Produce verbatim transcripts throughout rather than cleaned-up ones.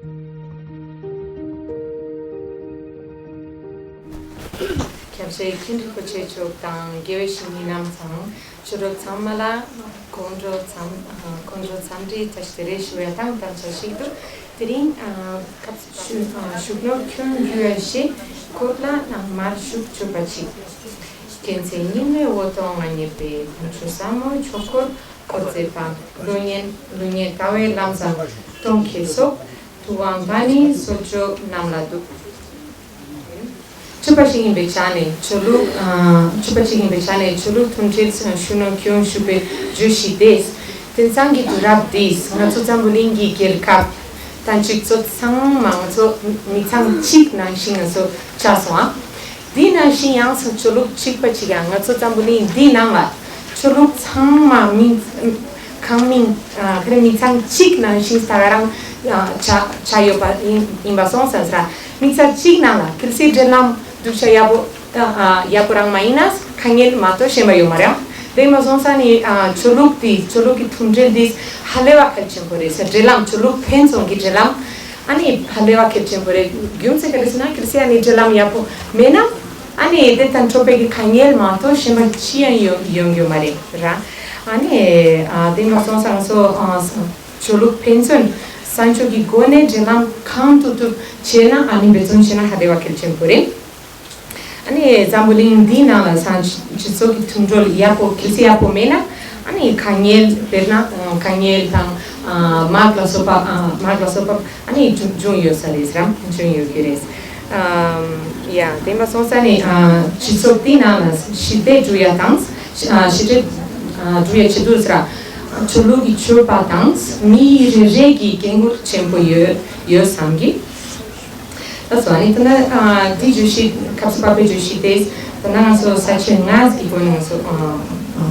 སྐྱབས་རྗེ་མཁན་རིན་པོ་ཆེ་མཆོག་དང་དགེ་བའི་བཤེས་གཉེན་རྣམ་ཚང་། ཆོས་གྲོགས་ཚང་མ་ལ་དགོང་དྲོ་འཚམས་དགོང་དྲོ་འཚམས་འདྲི་བཀྲ་ཤིས་བདེ་ལེགས་ཞུ་བ་དང་། དམ་བཅའ་ཞིག་ཏུ་དེ་རིང་ཞུ་ཞུ་ནོར་ཁྱོན་ཡོད་ཞེས་སྐོར་ལ་མར་ཞུ་བཅུག་པ་ཅིག། རྒྱལ་མཚན་རྙིང་མའི་འོད་སྟོང་ང་ཉིད་པའི། དུང་ཕྱུར་ཟབ་མོའི་ཆོས་འཁོར་བསྐོར་མཛད་པ། ཀླུ་གཉན་ཀླུ་གཉན་ཟླ་བའི་ལམ་བཟང་སྟོན་མཁས་སོགས། ཐུབ་དབང་པ་ཎི་གསོལ་མཆོད་རྣམས་ལ་འདུད། ཆོས་པ་ཞིག་ཡིན་པའི་ཆ་ནས་ཆོས་ལུགས་ཨ་ཆོས་པ་ཞིག་ཡིན་པའི་ཆ་ནས་ཆོས་ལུགས་མཐུན་སྒྲིལ་ཞུ་ནོར་ཁྱོན་ཞུགས་པའི་བརྗོད་གཞི་དེས། དེང་སང་གི་དུས་རབས་འདིས་ང་ཚོ་འཛམ་བུ་གླིང་གི་རྒྱལ་ཁབ་དང་སྤྱི་ཚོགས་ཚང་མ་ང་ཚོ་མི་ཚང་གཅིག་ནང་བཞིན་ང་ཚོ་ཆགས་སོང་ཨ། འདི་ནང་བཞིན་ཡང་སོ་ཆོས་ལུགས་གཅིག་པ་གཅིག་ཡང་ང་ཚོ་འཛམ་བུ་གླིང་འདི་ནང་ལ་ཆོས་ལུགས་ཚང་མ་མིང་གང་མིང་ཨ་ག་རེ་མིང་ཚང་གཅིག་ནང་བཞིན་ད་ག་རང་ཨ་ཆ་ཆ་ཡོད་པ་ཡིན་ཡིན་པ་སོང་ཙང་ཟེར་ར། མིང་ཚང་གཅིག་ནང་ལ་གལ་སྲིད་འབྲེལ་ལམ་སྡུག་ཆ་ཡག་པོ་ཨ་ཡག་པོ་རང་མ་ཡིན་ན་དཀའ་ངལ་མ་གཏོགས་གཞན་པ་ཡོད་མ་རེད། དེ་མ་སོང་ཙང་ནི་ཨ་ཆོས་ལུགས་འདི་ཆོས་ལུགས་ཀྱི་མཐུན་སྒྲིལ་འདི་ཧ་ལས་པ་གལ་ཆེན་པོ་རེད་ཟེར། འབྲེལ་ལམ་ཆོས་ལུགས་ཕན་ཚུན་གྱི་འབྲེལ་ལམ། ཨ་ནི་ཧ་ལས་པ་གལ་ཆེན་པོ་རེད། རྒྱུ་མཚན་ག་རེ་ཟེར་ན་གལ་སྲིད་ཨ་ནི་འབྲེལ་ལམ་ཡག་པོ་མེད་ན་ཨ་ནི་དེ་དང་འཕྲོག་པའི་གི་དཀའ་ངལ་མ་གཏོགས་གཞན་པ་ཅི་ཡང་ཡོང་ཡོང་རྒྱུ་མ་རེད་ར། ཨ་ནི་ཨ་དེ་མ་སོང་ཙང་སོ་ཨ་ཆོས་ལུགས་ཕན་ཚུན་བསམ་ཤེས་ཀྱི་སྒོ་ནས་འབྲེལ་ལམ་གང་ཐུབ་ཐུབ་བྱས་ན་ཨ་ནི་འབད་བརྩོན་བྱས་ན་ཧ་ལས་པ་གལ་ཆེན་པོ་རེད། ཨ་ནི་འཛམ་བུ་གླིང་འདིའི་ནང་ལ་སང་སྤྱི་ཚོགས་ཀྱི་མཐུན་སྒྲིལ་ཡག་པོ་གལ་སྲིད་ཡག་པོ་མེད་ན་ཨ་ནི་དཀའ་ངལ་དཔེར་ན་དཀའ་ངལ་དང་དམག་ལ་སོགས་པ་དམག་ལ་སོགས་པ་ཨ་ནི་འབྱུང་འབྱུང་ཡོད་ས་རེད་ཟེར་རམ་འབྱུང་ཡོད་ཀྱི་རེད། ཡ་དེ་མ་སོང་ཙང་ནི་སྤྱི་ཚོགས་འདིའི་ནང་ལ་ཞི་བདེ་སྒྲུབ་ཡ་དང་ཞི་བདེ་སྒྲུབ་ཡ་ཆེད་དུ་ཟེར་ར་ཆོས་ལུགས་ཀྱི་ཆོས་པ་དང་མི་རེ་རེ་གི་འགན་ཁུར་ཆེན་པོ་ཡོད་ཡོད་བསམ་གི། ལགས་སོ། ཨ་ནི་ད་ལྟ་ཨ་འདི་བརྗོད་གཞི་སྐབས་སུ་བབས་པའི་བརྗོད་གཞི་དེ་ད་ལྟ་ང་ཚོ་ས་བཅད་ལྔ་གི་སྒོ་ནས་ང་ཚོ་ཨ་ཨ་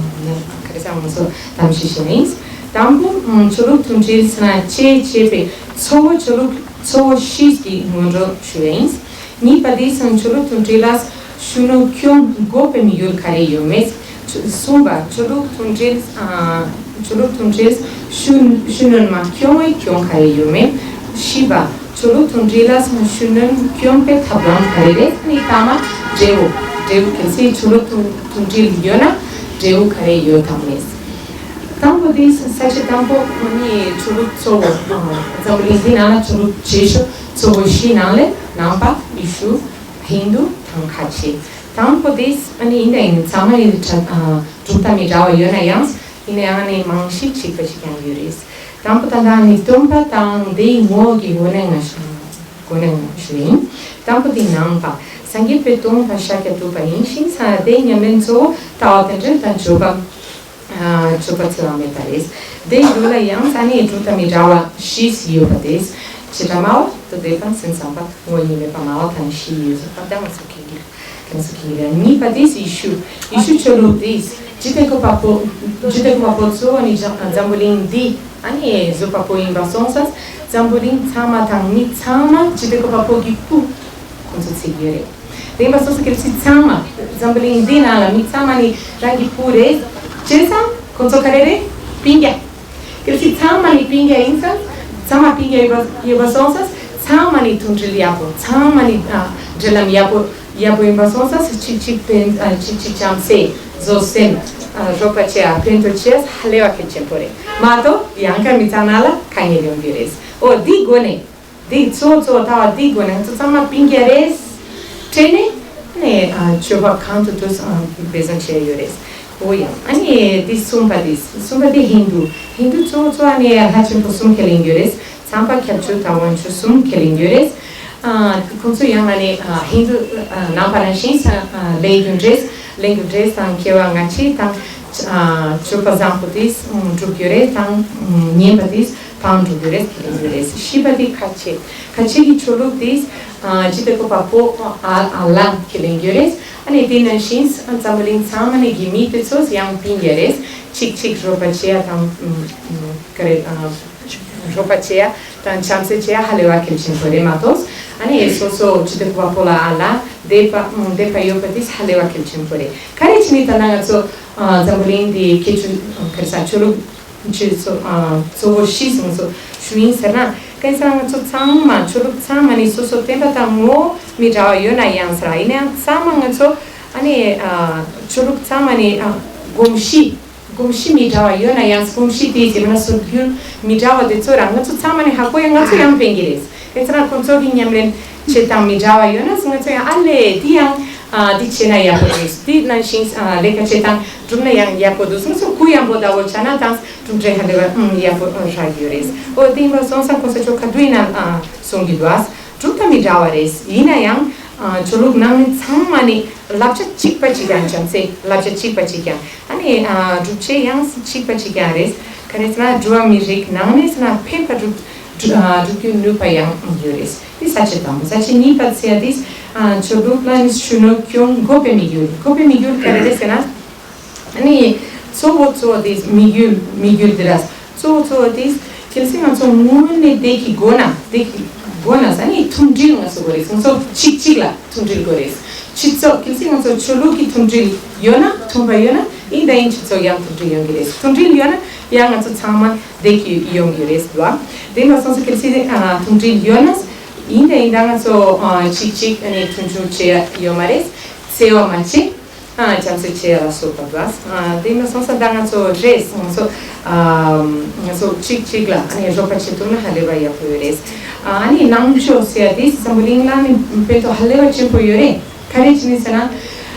ག་རེ་ཟེར་ང་ཚོ་གཏམ་བཤད་བྱས་ནས། དང་པོ་ཨ་ཆོས་ལུགས་མཐུན་སྒྲིལ་ཟེར་ན་བཅས་བཅས་པའི་གཙོ་བོ་ཆོས་ལུགས་གཙོ་བོ་བཞི་གི་སྔོན་འགྲོ་ཞུ་བ་ཡིན། གཉིས་པ་དེ་ཚང་ཆོས་ལུགས་མཐུན་སྒྲིལ་ལ་ཤུགས་སྣོན་སྐྱོན་དགོས་པའི་དམིགས་ཡུལ་ག་རེ་ཡོད་མེད། གསུམ་པ་ཆོས་ལུགས་མཐུན་སྒྲིལ་ཨ་ཆོས་ལུགས་མཐུན་སྒྲིལ་ཤུགས་ཤུགས་སྣོན་མ་སྐྱོན་བའི་སྐྱོན་ག་རེ་ཡོད་མེད། བཞི་པ་ཆོས་ལུགས་མཐུན་སྒྲིལ་ལ་སོང་ཤུགས་སྣོན་སྐྱོན་པའི་ཐབས་ལམ་ག་རེ་རེད། ཨ་ནི་ཐ་མ་འབྲས་བུ། འབྲས་བུ་གལ་སྲིད་ཆོས་ལུགས་མཐུན་མཐུན་སྒྲིལ་ཡོད་ན་འབྲས་བུ་ག་རེ་ཡོད་དམ་མེད། དང་པོ་དེ་ས་བཅད་དང་པོ་ཨ་ནི་ཆོས་ལུགས་གཙོ་བོ་འཛམ་བུ་གླིང་འདི་ནང་ལ་ཆོས་ལུགས་རྗེས་ཤུལ་གཙོ་བོ་བཞི་ནང་ལས་ནང་པ་ཡེ་ཤུ་ཧིན་དུ་དང་ཁ་ཆེ། དང་པོ་དེ་ཨ་ནི་ཡིན་ད་ཡིན་ཚང་མ་ཡིན་གྲུབ་མཐའ་མི་འདྲ་བ་ཡོད་ན་ཡང་ཡིན་ན་ཡང་ཨ་ནི་རྨང་གཞི་གཅིག་པ་ཞིག་ཀྱང་ཡོད་རེད། དང་པོ་ད་ལྟ་ནི་སྟོན་པ་དང་དེའི་ངོ་བོ་གི་ངོས་ནས་ང་ཞུ་ངོས་ནས་ང་ཞུ་ཡིན། དང་པོ་དེ་ནང་པ་སངས་རྒྱས་པའི་སྟོན་པ་ཤཱཀྱ་ཐུབ་པ་ཡིན་ཞིང་ས་དེའི་ཉམས་ལེན་གཙོ་བོ་ལྟ་བ་རྟེན་འབྲེལ་དང་སྤྱོད་པ། སྤྱོད་པ་འཚེ་བ་མེད་པ་རེད། དེའི་མདུན་ལ་ཡང་ས་ནས་གྲུབ་མཐའ་མི་འདྲ་བ་བཞི་ཡོད་པ་དེ། བྱེ་བྲག་སྨྲ་བ་དང་དད་པ་སེམས་ཙམ་པ་དངོས་གཉིས་མེད་པ་སྨྲ་བ་དང་བཞི་ཡོད་པ་དང་སོགས་ཀྱི་ཀྱང་སུ་ཁེ་གི་ར། གཉིས་པ་དེ་ཡེ་ཤུ། ཡེ་ཤུ་ཆོས་ལུགས་དེ་འཇིག་རྟེན་ཀྱི་དཔའ་བོ། འཇིག་རྟེན་ཀྱི་དཔའ་བོ་གཙོ་བོ་ནི་འཛམ་བུ་གླིང་འདི་ཨ་ནི་བཟོས་པ་པོ་ཡིན་པ་སོང་ཙང་འཛམ་བུ་གླིང་ཚང་མ་དང་མི་ཚང་མ་འཇིག་རྟེན་ཀྱི་དཔའ་བོ་གི་བུ་ཁོང་ཚོ་ཚིག་ཡོད་རེད། དེ་ཡིན་པ་སོང་ཙང་གལ་སྲིད་ཚང་མ་འཛམ་བུ་གླིང་འདི་ནང་ལ་མི་ཚང་མ་ནི་རང་གི་བུ་རེད། བྱས་ཙང་ཁོང་ཚོ་ག་རེ་རེད། སྤུན་ཀྱག་གལ་སྲིད་ཚང་མ་ནི་སྤུན་ཀྱག་ཡིན་ཙང་ཚང་མ་སྤུན་ཀྱག་ཡོད་པ་ཡོད་པ་སོང་ཙང་ཚང་མ་ནི་མཐུན་སྒྲིལ་ཡག་པོ་ཚང་མ་ནི་ཨ་འབྲེལ་ལམ་ཡག་པོ་ཡག་པོ་ཡིན་པ་སོང་ཙང་གཅིག་གཅིག་ཕན་ཨ་གཅིག་གཅིག་བྱམས་བརྩེ་བཟོད་སེམས་ཨ་རོགས་པ་བྱེད་ཨ་ཕན་ཐོགས་བྱེད་ཧ་ལས་པ་གལ་ཆེན་པོ་རེད་མ་གཏོགས་ཡང་བསྐྱར་མི་ཚང་ནང་ལ་དཀའ་ངལ་ཡོང་གི་རེད། ཨོ་འདི་སྒོ་ནས། འདི་གཙོ་གཙོ་ལྟ་བ་འདི་སྒོ་ནས་ང་ཚོ་ཚང་མ་སྤུན་ཀྱག་རེད། དྲན་ནས་ནས་ཨ་སྤྱོད་པ་གང་དུ་དུ་ཨ་འབད་བརྩོན་བྱས་ཡོད་རེད། འོ་ཡང་ཨ་ནི་འདི་གསུམ་པ་འདི་གསུམ་པ་འདི་ཧིན་དུ། ཧིན་དུ་གཙོ་གཙོ་ཨ་ནི་ལྷ་ཆེན་པོ་གསུམ་ཁས་ལེན་ཡོད་རེད། ཚངས་པ་ཁྱབ་འཇུག་དང་དབང་ཕྱུག་གསུམ་ཁས་ལེན་ཡོད་རེད། ཨ་ཁོང་ཚོ་ཡང་ཨ་ནི་ཨ་ཧིན་དུ་ཨ་ནང་པ་ནང་བཞིན་ས་ཨ་ལས་རྒྱུ་འབྲས་ལས་རྒྱུ་འབྲས་དང་སྐྱེ་བ་སྔ་ཕྱི་དང་ཨ་སྤྱོད་པ་བཟང་པོ་དེ་སྒྲུབ་ཡོད་རེད་དང་ཉེས་པ་དེ། དང་འགྲོ་གི་རེད། དེ་ཡིན་གྱི་རེད། བཞི་པ་དེ་ཁ་ཆེ། ཁ་ཆེ་གི་ཆོས་ལུགས་དེ་ཨ་ཇི་ལྟ་བཀོད་པ་པོ་ཨ་ཨ་ལ་ཁས་ལེན་གྱི་རེད། ཨ་ནི་དེ་ནང་བཞིན་འཛམ་བུ་གླིང་ཚང་མ་ནས་གི་མི་དེ་ཚོ་ཡང་སྤུན་ཀྱག་རེད། གཅིག་གཅིག་རོགས་པ་བྱེད་ཡ་དང་ཨ་ཨ་ག་རེ་ཨ་རོགས་པ་བྱེད་ཡ་དང་བྱམས་བརྩེ་བྱེད་ཡ་ཧ་ལས་པ་གལ་ཆེན་པོ་རེད་མ་གཏོགས། ཨ་ནི་སོ་སོ་ཇི་ལྟ་བཀོད་པ་པོ་ལ་ཨ་ལ་དད་པ་ཨ་དད་པ་ཡོད་པ་དེ་ཧ་ལས་པ་གལ་ཆེན་པོ་རེད། ག་རེ་བྱས་ནས་ད་ལྟ་ང་ཚོ་ཨ་འཛམ་བུ་གླིང་འདི་ཁྱད་ཆོས་ག་རེ་ཟ་ཆོས་ལུགས། ཆོས་ཚོ་ཨ་གཙོ་བོ་བཞི་ཟེར་ང་ཚོ་ཞུ་ཡིན་ཟེར་ན། དཔེ་ཆ་ང་ཚོ་ཚང་མ་ཆོས་ལུགས་ཚང་མ་ནི་སོ་སོ་བསྟན་པ་དང་ངོ་བོ་མི་འདྲ་བ་ཡོད་ན་ཡང་ཟེར་ཡིན་ན་ཡང་ཚང་མ་ང་ཚོ་ཨ་ནི་ཨ་ཆོས་ལུགས་ཚང་མ་ནི་ཨ་གོམས་གཤིས་གོམས་གཤིས་མི་འདྲ་བ་ཡོད་ན་ཡང་གོམས་གཤིས་དེ་ཡིན་ན་སྲོལ་རྒྱུན་མི་འདྲ་བ་དེ་ཚོ་རང་ང་ཚོ་ཚང་མ་ནི་ཧ་གོ་ཡང་ང་ཚོ་ཡང་ཕན་གྱི་རེད། དཔེ་ཆ་ཁོང་ཚོ་གི་ཉམས་ལེན་བྱེད་སྟངས་མི་འདྲ་བ་ཡོད་ན་ང་ཚོ་ཡང་ཨ་ལས་འདི་ཡང་ཨ་འདི་བྱས་ན་ཡག་པོ་རེད། འདི་ནང་བཞིན་ཨ་ལས་ཀ་བྱེད་སྟངས་གྲུབ་ན་ཡང་ཡག་པོ་འདུག་ང་ཚོ་གུ་ཡངས་པོ་ལྟ་བུ་བྱས་ན་དང་གྲུབ་འབྲས་ཧ་ལས་པ་ཨང་ཡག་པོ་ཨང་ཧྲ་ཡོད་རེད། ཨོ་དེ་ཡིན་པ་སོང་ཙང་ཁོང་ཚོ་ཆོ་ག་དུས་ཡིན་ན་ཨ་གསུང་གི་འདུག་ཨ། གྲུབ་མཐའ་མི་འདྲ་བ་རེད། ཡིན་ན་ཡང་ཨ་ཆོས་ལུགས་ནང་ནས་ཚང་མ་ནི་བསླབ་བྱ་གཅིག་པ་གཅིག་ཀྱང་བྱམས་བརྩེ་བསླབ་བྱ་གཅིག་པ་གཅིག་ཀྱང་ཨ་ནི་ཨ་སྒྲུབ་བྱེད་ཡང་གཅིག་པ་གཅིག་ཀྱང་རེད། ག་རེ་ཟེར་ན་འགྲོ་བ་མི་རིགས་ནང་ནས་ཟེར་ན་ཕན་པ་སྒྲུབ་སྒྲུབ་ཨ་སྒྲུབ་རྒྱུ་ནུས་པ་ཡང་ཡོད་རེད། དེ་ས་བཅད་དང་པོ། ས་བཅད་གཉིས་པ་ཟེར་ཡ་དེ་ཨ་ཆོས་ལུགས་ལ་ནི་གཞོན་ནུ་སྐྱོང་དགོས་པའི་དམིགས་ཡུལ། དགོས་པའི་དམིགས་ཡུལ་ག་རེ་རེད་ཟེར་ན། ཨ་ནི་གཙོ་བོ་གཙོ་བོ་དེ་དམིགས་ཡུལ་དམིགས་ཡུལ་དེ་ར་གཙོ་བོ་གཙོ་བོ་དེ་གལ་སྲིད་ང་ཚོ་དངོས་གནས་བདེ་སྐྱིད་དགོས་ན་བདེ་སྐྱིད་དགོས་ན་ས་ནི་མཐུན་སྒྲིལ་ང་ཚོ་དགོས་རེད། ང་ཚོ་གཅིག་གཅིག་ལ་མཐུན་སྒྲིལ་དགོས་རེད། སྤྱི་ཚོགས་གལ་སྲིད་ང་ཚོ་ཆོས་ལུགས་ཀྱི་མཐུན་སྒྲིལ་ཡོད་ན་མཐུན་པ་ཡོད་ན་ཨིན་ད་ཨིན་སྤྱི་ཚོགས་ཡང་མཐུན་སྒྲིལ་ཡོང་གི་རེད། མཐུན་སྒྲིལ་ཡོད་ན་ཡང་ང་ཚོ་ཚང་མ་བདེ་སྐྱིད་ཡོང་གི་རེད་བ། དེ་མ་སོང་ས་གལ་སྲིད་ཨ་མཐུན་སྒྲིལ་ཡོད་ན་ཨིན་ད་ཨིན་ད་ང་ཚོ་ཨ་གཅིག་གཅིག་ཨ་ནི་མཐུན་སྒྲིལ་བྱེད་ཡ་ཡོད་མ་རེད། བརྩེ་བ་མ་བྱེད། ཨ་བྱམས་བརྩེ་བྱེད་ཡ་ལ་སོགས་པ་འདུག་ཨ་དེ་མ་སོང་ས་ད་ང་ཚོ་རེས་ང་ཚོ་ཨ་ང་ཚོ་གཅིག་གཅིག་ལ་ཨ་ནི་རོགས་པ་བྱེད་ཐུབ་ན་ཧ་ལས་པ་ཡག་པོ་ཡོད་རེད། ཨ་ནི་ནང་ཆོས་ཟེར་ཡ་དེ་འཛམ་བུ་གླིང་ལ་ནི་དཔེ་ཐོག་ཧ་ལས་པ་ཆེན་པོ་ཡོད་རེད། ག་རེ་བྱས་ནས་ཟེར་ན་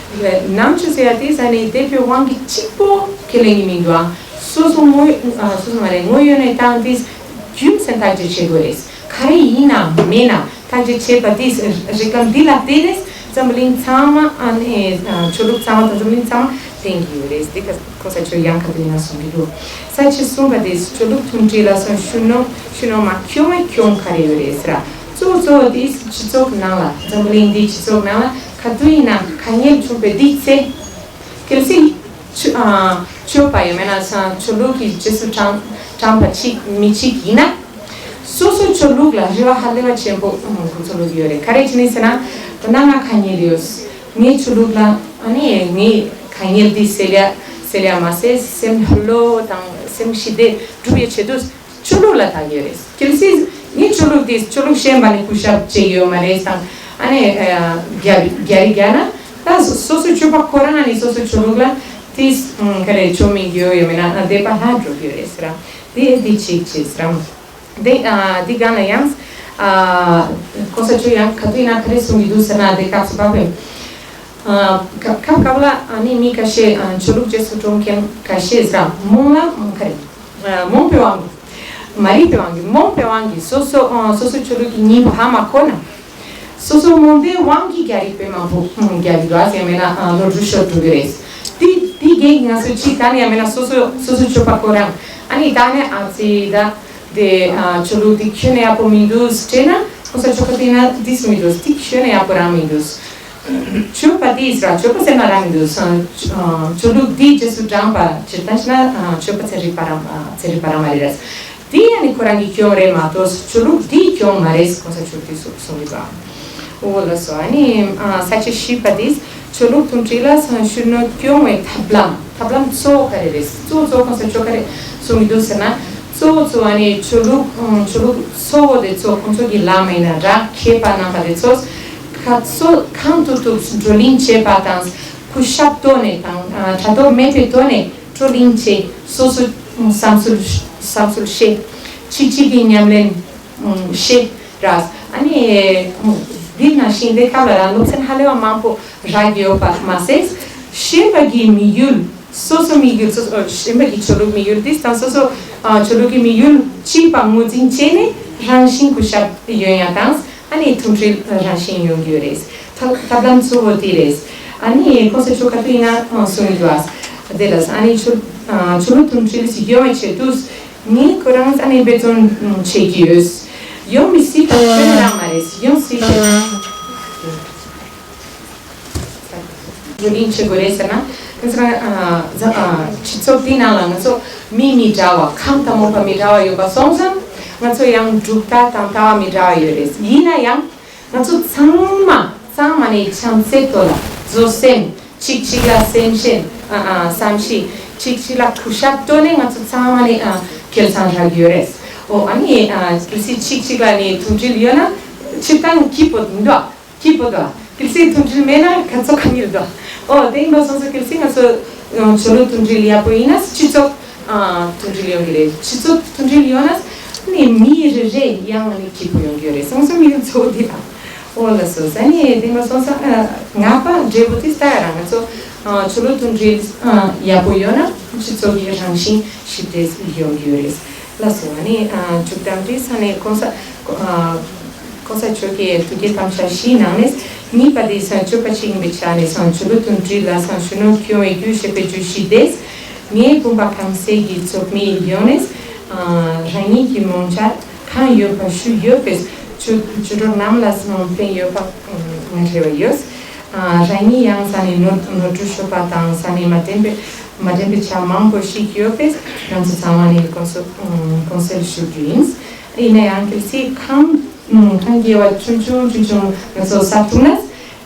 ནང་ཆོས་ཟེར་ཡ་དེ་ས་ནི་དེ་པའི་དབང་གིས་གཅིག་པོ་ཁས་ལེན་གྱི་མི་འདུག་ཨ་སོ་སོ་ངོ་ཨ་སོ་སོ་མ་རེད་ངོ་ཡོད་ནས་བཏང་དེ་རྒྱུ་མཚན་ཐག་གཅོད་བྱེད་དགོས་རེད། ག་རེ་ཡིན་ན་མེད་ན་ཐག་གཅོད་བྱེད་པ་དེ་རིགས་ལམ་འདི་ལ་བརྟེན་ནས་འཛམ་བུ་གླིང་ཚང་མ་ཨ་ནི་ཨ་ཆོས་ལུགས་ཚང་མ་དང་འཛམ་བུ་གླིང་ཚང་མ་ལྡན་གྱི་ཡོད་རེད། འདི་ག་ཁོ་ས་ཆོས་ཡང་ག་དུས་ཡིན་ན་གསུང་གི་འདུག་ས་བཅད་གསུམ་པ་དེ་ཆོས་ལུགས་མཐུན་སྒྲིལ་ལ་སོགས་གཞོན་ནུ་གཞོན་ནུ་མ་ཁྱོད་མ་ཁྱོད་ག་རེ་ཡོད་རེད་ཟེར་ར། གཙོ་བོ་གཙོ་བོ་དེ་སྤྱི་ཚོགས་ནང་ལ་འཛམ་བུ་གླིང་འདིའི་སྤྱི་ཚོགས་ནང་ལ་ག་དུས་ཡིན་ན་དཀའ་ངལ་བྱུང་བའི་དུས་ཚེ། གལ་སྲིད་ཆོས་ཨ་ཆོས་པ་ཡང་མིན་ན་ཆོས་ལུགས་ཀྱི་རྗེས་སུ་འབྲང་འབྲང་པ་གཅིག་མི་གཅིག་ཡིན་ན། སོ་སོའི་ཆོས་ལུགས་ལ་རེ་བ་ཧ་ལས་པ་ཆེན་པོ་ཁོང་ཚོ་ལུགས་ཡོད་རེད། ག་རེ་བྱས་ནས་ཟེར་ན། ད་ང་དཀའ་ངལ་ཡོད། ངའི་ཆོས་ལུགས་ལ་ཨ་ནི་ངའི་དཀའ་ངལ་འདི་སེལ་ཡ་སེལ་ཡ་མ་ཟད་སེམས་ལྷོད་ལྷོད་དང་སེམས་ཞི་བདེ་སྒྲུབ་ཡའི་ཆེད་དུ། ཆོས་ལུགས་ལ་བལྟ་གི་ཡོད་རེད། གལ་སྲིད་ངའི་ཆོས་ལུགས་དེ་ཆོས་ལུགས་གཞན་པ་ནས་སྐུ་ཞབས་བྱེད་ཡོད་མ་རེད་དང་ཨ་ནི་རྒྱ་རྒྱ་རི་རྒྱ་ན་ད་སོ་སོའི་ཆོས་པ་ཁོ་རང་ཨ་ནི་སོ་སོའི་ཆོས་ལུགས་ལ་དེ་ག་རེ་ཆོ་མི་ཡོད་ཡོད་མེད་ན་དད་པ་ལྷག་འགྲོ་གི་ཡོད་རེད་ཟེར་ར། དེ་དེ་གཅིག་བྱས་ཟེར་ར། དེ་དེ་ག་ན་ཡང་ཁོ་ས་ཆོས་ཡང་ག་དུས་ན་ག་རེ་གསུང་གི་འདུག་ཟེར་ན་དེ་སྐབས་སུ་བབ་པས། ཁ་ཁ་ལ་ཨ་ནི་མི་ཁ་ཤས་ཆོས་ལུགས་རྗེས་སུ་འགྲོ་མཁན་ཁ་ཤས་ཟེར་ར་མོང་ལ་ག་རེ། མོང་པའི་དབང་གིས། མ་རིག་པའི་དབང་གིས་མོང་པའི་དབང་གིས་སོ་སོ་སོ་སོའི་ཆོས་ལུགས་ཀྱི་སྙིང་པོ་ཧ་མ་གོ་ན། སོ་སོ་མོང་པའི་དབང་གིས་རྒྱ་རིག་པའི་མང་པོ་རྒྱ་རིག་ར་ཟེར་མེད་ན་ལོ་དྲུག་ཤོར་འགྲོ་གི་རེད། དེ་དེ་རྐྱེན་གྱིས་ང་ཚོ་གཅིག་ད་ནི་ཡང་མེད་ན་སོ་སོ་སོ་སོའི་ཆོས་པ་ཁོ་རང་ཨ་ནི་ད་ནི་ཨ་ཙི་ད་དེ་ཆོས་ལུགས་དེ་ཁྱོན་ནས་ཡག་པོ་མི་འདུག་སྤྲད་ན་ཁོ་ས་ཆོས་པ་དེ་ན་དེ་སུ་མི་འདུག་དེ་ཁྱོན་ནས་ཡག་པོ་རང་མི་འདུག་ཆོས་པ་དེས་ར་ཆོས་པ་ཟེར་ན་རང་མི་འདུག་ཆོས་ལུགས་དེའི་རྗེས་སུ་འབྲངས་པ་ཇི་ལྟར་ཞེ་ན་ཆོས་པ་ཚེ་རིག་པ་རང་ཚེ་རིག་པ་རང་མ་རེད་ར། དེ་ཡང་ནི་ཁོ་རང་གི་སྐྱོན་རེད་མ་གཏོགས་ཆོས་ལུགས་དེའི་སྐྱོན་མ་རེད་ཁོ་ས་ཆོས་དེ་གསུང་གི་འདུག་འོ་ལགས་སོ། ཨ་ནི་ས་བཅད་བཞི་པ་དེ་ཆོས་ལུགས་མཐུན་སྒྲིལ་ལ་གཞོན་ནུ་སྐྱོང་བའི་ཐབས་ལམ་ཐབས་ལམ་གཙོ་བོ་ག་རེ་རེད། གཙོ་བོ་གཙོ་བོ་ཁོ་ས་ཆོས་ག་རེ་གསུང་གི་འདུག་ཟེར་ན། གཙོ་བོ་གཙོ་བོ་ཨ་ནི་ཆོས་ལུགས་ཆོས་ལུགས་གཙོ་བོ་དེ་ཚོ་ཁོང་ཚོ་གི་བླ་མ་ཡིན་ན་འདྲ་མཁས་པ་རྣམ་པ་དེ་ཚོ་ཁ་ཚོ་གང་ཐུབ་ཐུབ་བགྲོ་གླེང་བྱེད་པ་དང་སྐུ་ཞབས་ཐོག་ནས་དང་དྲ་ཐོག་མེད་པའི་ཐོག་ནས་བགྲོ་གླེང་བྱེད་སོ་སོ་བསམ་ཚུལ་བསམ་ཚུལ་བཤད་གཅིག་གཅིག་གི་ཉམས་ལེན་བཤད་ར། ཨ་ནི་འདི་ནང་བཞིན་དེ་སྐབས་ལ་རང་སློབ་ཚན་ཧ་ལས་པ་མང་པོ་རག་ཡོད་པ་མ་ཟད་གཞན་པ་གི་དམིགས་ཡུལ། སོ་སོ་དམིགས་ཡུལ་སོ་སོ་གཞན་པ་གི་ཆོས་ལུགས་དམིགས་ཡུལ་དེ་དང་སོ་སོ་ཨ་ཆོས་ལུགས་ཀྱི་དམིགས་ཡུལ་གཅིག་པ་ངོས་འཛིན་བྱས་ནས་རང་བཞིན་སྐུ་ཞབས་ཡོང་ཡ་དང་ཨ་ནི་མཐུན་སྒྲིལ་རང་བཞིན་ཡོང་གི་ཡོད་རེད། ཐབས་ཐབས་ལམ་གཙོ་བོ་དེ་རེད། ཨ་ནི་ཁོང་ཚོ་ཆོས་ཁ་ཐུག་ཡིན་ན་གསུང་གི་འདུག་ཨ་དེ་ལ་ཨ་ནི་ཆོས་ཨ་ཆོས་ལུགས་མཐུན་སྒྲིལ་ཞིག་ཡོང་བའི་ཆེད་དུ་ངས་ཁོ་རང་ཨ་ནི་འབད་བརྩོན་བྱེད་ཀྱི་ཡོད། ཡོང་མི་སྲིད་པ་ཁྱོན་རང་མ་རེད། ཡོང་སྲིད་པ། བགྲོ་གླེང་བྱེད་དགོས་རེད་ཟེར་ན། ང་ཚོ་རང་ཨ་ཨ་སྤྱི་ཚོགས་འདི་ནང་ལ་ང་ཚོ་མི་མི་འདྲ་བ་ཁམས་དང་རྨོངས་པ་མི་འདྲ་བ་ཡོད་པ་སོང་ཙང་ང་ཚོ་ཡང་གྲུབ་མཐའ་དང་ལྟ་བ་མི་འདྲ་བ་ཡོད་རེད། ཡིན་ན་ཡང་ང་ཚོ་ཚང་མ་ཚང་མ་ནས་བྱམས་བརྩེ་ཐོག་ལ་བཟོད་སེམས་གཅིག་གཅིག་ལ་སེམས་ཤེས་ཨ་ཨ་བསམ་ཤེས་གཅིག་གཅིག་ལ་གུས་ཞབས་ཐོག་ནས་ང་ཚོ་ཚང་མ་ནས་ཨ་སྐལ་བཟང་རག་ཡོད་རེད། ཨོ་ཨ་ནི་ཨ་གལ་སྲིད་གཅིག་གཅིག་ལ་ནི་མཐུན་སྒྲིལ་ཡོད་ན་སྤྱིར་བཏང་སྐྱིད་པོ་འདུག་སྐྱིད་པོ་འདུག་གལ་སྲིད་མཐུན་སྒྲིལ་མེད་ན་ཁ་ཚོ་གང་ཡོད་འདུག་ཨོ་དེ་ཡིན་པ་སོང་ཙང་གལ་སྲིད་ང་ཚོ་ཆོས་ལུགས་མཐུན་སྒྲིལ་ཡག་པོ་ཡིན་ན་སྤྱི་ཚོགས་ཨ་མཐུན་སྒྲིལ་ཡོང་གི་རེད། སྤྱི་ཚོགས་མཐུན་སྒྲིལ་ཡོང་ན་ནི་མི་རེ་རེ་ཡང་ནི་སྐྱིད་པོ་ཡོང་གི་རེད། སོང་ཙང་མི་གཙོ་བོ་འདི་དང་། ཨོ་ལགས་སོ། ཨ་ནི་དེ་མ་སོང་ཙང་ཨ་ང་པ་འབྲས་བུ་དེ་ལྟ་ཡ་རང་ང་ཚོ་ཨ་ཆོས་ལུགས་མཐུན་སྒྲིལ་ཨ་ཡག་པོ་ཡོད་ན་སྤྱི་ཚོགས་ཀྱི་རང་བཞིན་ཞི་བདེ་ཡོང་གི་ཡོད་རེད། ལགས་སོ། ཨ་ནི་ཨ་མཇུག་དང་དེ་ས་ནས་གོང་ས་ཨ་གོང་ས་མཆོག་གི་ཐུགས་བསྐྱེད་དམ་བཅའ་བཞིའི་ནང་ནས་གཉིས་པ་དེ་ས་སྤྱོད་པ་གཅིག་ཡིན་པའི་ཆ་ནས་ས་ཆོས་ལུགས་མཐུན་སྒྲིལ་ལ་ས་གཞོན་ནུ་སྐྱོང་བའི་རྒྱུ་ཞེས་པའི་རྒྱུ་ཞི་བདེ། ངའི་བུམ་པ་གང་ཟག་གི་ཚོགས་མི་ཡོངས་ནས་ཨ་རང་ཉིད་ཀྱི་མང་ཆ་གང་ཡོད་པ་ཞུ་ཡོད་པས་ཆོས་ཆོས་གྲོགས་རྣམས་ལ་ས་ཕན་ཡོད་པ་ངས་རེ་བ་ཡོད། ཨ་རང་ཉིད་ཡང་ས་ནས་ནོར་ནོར་འཁྲུལ་ཤོར་བ་དང་ས་ནས་མ་བདེན་པའི་མ་བདེན་པའི་ཆ་མང་པོ་ཞིག་ཡོད་པས་ང་ཚོ་ཚང་མ་ནས་དགོངས་སེལ་དགོངས་སེལ་ཞུ་རྒྱུ་ཡིན། ཡིན་ན་ཡང་གལ་སྲིད་ཁང་ཁང་དགེ་བ་ཆུང་ཆུང་ཆུང་ཆུང་ང་ཚོ་གསར་ཐུབ་ན་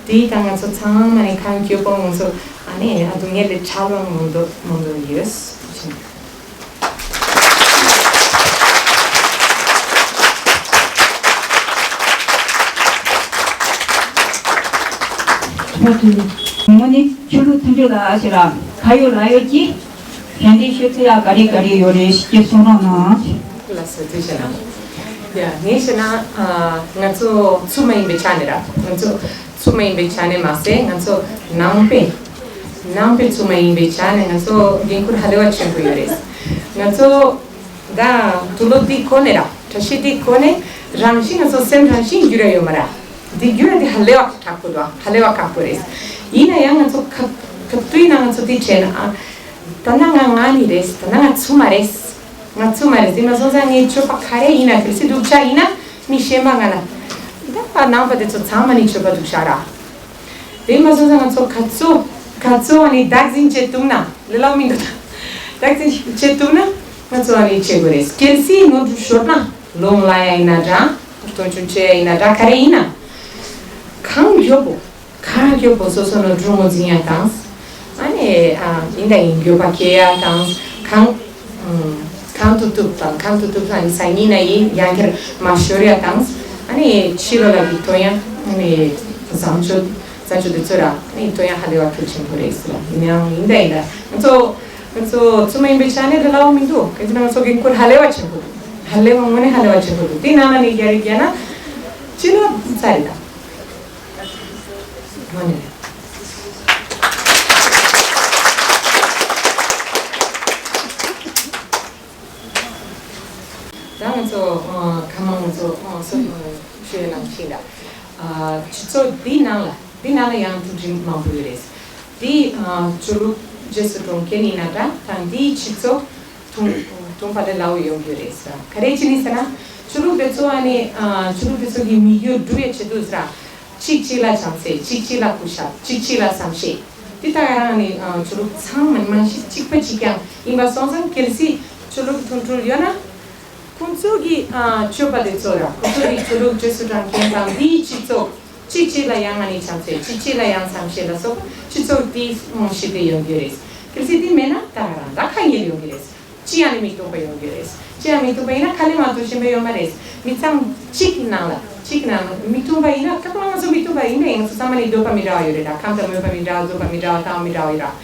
དེ་དང་ང་ཚོ་ཚང་མ་ནས་ཁང་སྐྱོ་པོ་ང་ཚོ་ཨ་ནི་ཨ་སྡུག་བསྔལ་ལས་ཁྲལ་བ་མང་དུ་མང་དུ་ཡོད། ཐུགས་རྗེ་ཆེ། ངོ་ནི་ཆོས་ལུགས་མཐུན་སྒྲིལ་ལ་ཨ་ཞེ་ར་ཁ་ཡོད་ལག་ཡོད་ཀྱི་ཕན་བདེ་ཤོད་ཚེ་ཡ་ག་རེ་ག་རེ་ཡོད་རེད་ཞེས་གསུང་རོགས་གནང་། ལགས་སོ། ཐུགས་རྗེ་གནང་། ཡ་ངས་བཤད་ན་ཨ་ང་ཚོ་ཚུལ་མ་ཡིན་པའི་ཆ་ནས་ར་ང་ཚོ་ཚུལ་མ་ཡིན་པའི་ཆ་ནས་མ་ཟད་ང་ཚོ་ནང་པའི་ནང་པའི་ཚུལ་མ་ཡིན་པའི་ཆ་ནས་ང་ཚོ་འགན་ཁུར་ཧ་ལས་པ་ཆེན་པོ་ཡོད་རེད། ང་ཚོ་ད་དུག་ལོག་འདི་གོན་ནས་ར་བཀྲ་ཤིས་འདི་གོན་ནས་རང་བཞིན་ང་ཚོ་སེམས་རང་བཞིན་འགྱུར་ཡ་ཡོད་མ་ར། འདི་འགྱུར་ཡ་འདི་ཧ་ལས་པ་དྲག་པོ་འདུག་ཧ་ལས་པ་ཁག་པོ་རེད། ཡིན་ན་ཡང་ང་ཚོ་ཁ་ཁ་ཏུའི་ནང་ང་ཚོ་འདི་བྱས་ན་ཨ་ད་ན་ང་ང་ནི་རེད། ད་ན་ང་ཚུལ་མ་རེད། ང་ཚུལ་མ་རེད། དེ་མ་སོང་ཙང་ངའི་སྤྱོད་པ་ག་རེ་ཡིན་ན་གལ་སྲིད་སྡུག་ཅག་ཡིན་ན་མི་གཞན་པ་ང་ལ་ད་ནང་པ་དེ་ཚོ་ཚང་མ་ནི་སྤྱོད་པ་སྡུག་ཤག་ར། དེ་མ་སོང་ཙང་ང་ཚོ་ཁ་ཚོ་ཁ་ཚོ་ནི་བདག་འཛིན་བྱེད་ཐུབ་ན་ལས་སླ་མི་འདུག་བདག་འཛིན་བྱེད་ཐུབ་ན་ང་ཚོ་ཨ་ནི་བྱེད་དགོས་རེད། གལ་སྲིད་ནོར་འཁྲུལ་ཤོར་ན་ལོང་ལ་ཡ་ཡིན་ན་འདྲ་སྟོན་ཆུང་བྱེད་ཡ་ཡིན་ན་འདྲ་ག་རེ་ཡིན་ན་གང་མགྱོགས་པོ། གང་མགྱོགས་པོ་སོ་སོ་ནོར་འཁྲུལ་ངོས་འཛིན་ཡ་དང་། ཨ་ནི་ཨ་ཡིན་ད་ཡིན་འགྱོད་པ་སྐྱེ་ཡ་དང་གང་ཨ་གང་ཐུབ་ཐུབ་དང་གང་ཐུབ་ཐུབ་ལ་ནི་སང་ཉིན་ན་ཡིན་ཡང་ཁྱེར་མ་ཤོར་ཡ་དང་། ཨ་ནི་ཕྱི་ལོགས་ལ་གི་ཐོན་ཡ་ཨ་ནི་བཟང་སྤྱོད་བཟང་སྤྱོད་དེ་ཚོ་ར་ཨ་ནི་ཐོན་ཡ་ཧ་ལས་པ་གལ་ཆེན་པོ་རེད་ཟེར་ལ་ཡིན་ཡང་ཡིན་ད་ཡིན་ད་ང་ཚོ་ང་ཚོ་ཚུལ་མ་ཡིན་པའི་ཆ་ནས་ལ་ལའོ་མི་འདུག་གལ་སྲིད་ང་ཚོ་གི་འཁུར་ཧ་ལས་པ་ཆེན་པོ་འདུག་ཧ་ལས་པ་དངོས་གནས་ཧ་ལས་པ་ཆེན་པོ་འདུག་དེ་ནང་ན་ནི་རྒྱ་རི་རྒྱ་ན་ཕྱི་ལོགས་ཚ་རེད་ད། ད་ང་ཚོ་ཁ་མང་ང་ཚོ་སུ་ཞུ་ཡ་ནང་བཞིན་ལ་སྤྱི་ཚོགས་འདི་ནང་ལ་འདི་ནང་ལ་ཡང་མཐུན་སྒྲིལ་མང་པོ་ཡོད་རེད། འདི་ཆོས་ལུགས་རྗེས་སུ་འགྲོ་མཁན་ཡིན་ན་འདྲ་དང་འདིའི་སྤྱི་ཚོགས་དུང་དུང་ཕ་ལ་ལའོ་ཡོང་གི་རེད་ཟེར། ག་རེ་བྱས་ནས་ཟེར་ན་ཆོས་ལུགས་དེ་ཚོ་ཨ་ནི་ཆོས་ལུགས་དེ་ཚོ་གི་དམིགས་ཡུལ་སྒྲུབ་ཡ་ཆེད་དུ་ཟེར། གཅིག་གཅིག་ལ་བྱམས་བརྩེ། གཅིག་གཅིག་ལ་སྐུ་ཞབས། གཅིག་གཅིག་ལ་བསམ་ཤེས། འདི་ལྟ་ག་རང་ནི་ཆོས་ལུགས་ཚང་མ་མང་ཤས་གཅིག་པ་གཅིག་རྐྱང་ཡིན་པ་སོང་ཙང་གལ་སྲིད་ཆོས་ལུགས་མཐུན་སྒྲིལ་ཡོད་ན་ཁོང་ཚོ་གི་སྤྱོད་པ་དེ་ཚོ་ར་ཁོང་ཚོ་གི་ཆོས་ལུགས་རྗེས་སུ་འབྲང་མཁན་དང་འདིའི་སྤྱི་ཚོགས་གཅིག་གཅིག་ལ་ཡང་ང་ནི་བྱམས་བརྩེ། གཅིག་གཅིག་ལ་ཡང་བསམ་ཤེས་ལ་སོགས་པ་སྤྱི་ཚོགས་འདི་ཞི་བདེ་ཡོང་གི་རེད། གལ་སྲིད་འདི་མེད་ན་ད་ག་རང་ད་ཁ་ཉེར་ཡོང་གི་རེད། ཅི་ཡང་ནི་མི་མཐུན་པ་ཡོང་གི་རེད། ཅི་ཡང་མི་མཐུན་པ་ཡིན་ན་ཁ་ལས་མ་གཏོགས་གཞན་པ་ཡོད་མ་རེད། མི་ཚང་གཅིག་གི་ནང་ལ་གཅིག་གི་ནང་ལ་མི་མཐུན་པ་ཡིན་ན་ཁ་པ་ང་ཚོ་མི་མཐུན་པ་ཡིན་ན་ཡང་ཚོ་ཚང་མ་ནི་འདོད་པ་མི་འདྲ་བ་ཡོད་རེད་ད། ཁམས་དང་མོས་པ་མི་འདྲ་བ་འདོད་པ་མི་འདྲ་བ་ལྟ་བ་མི་འདྲ་བ་ཡོད་ར།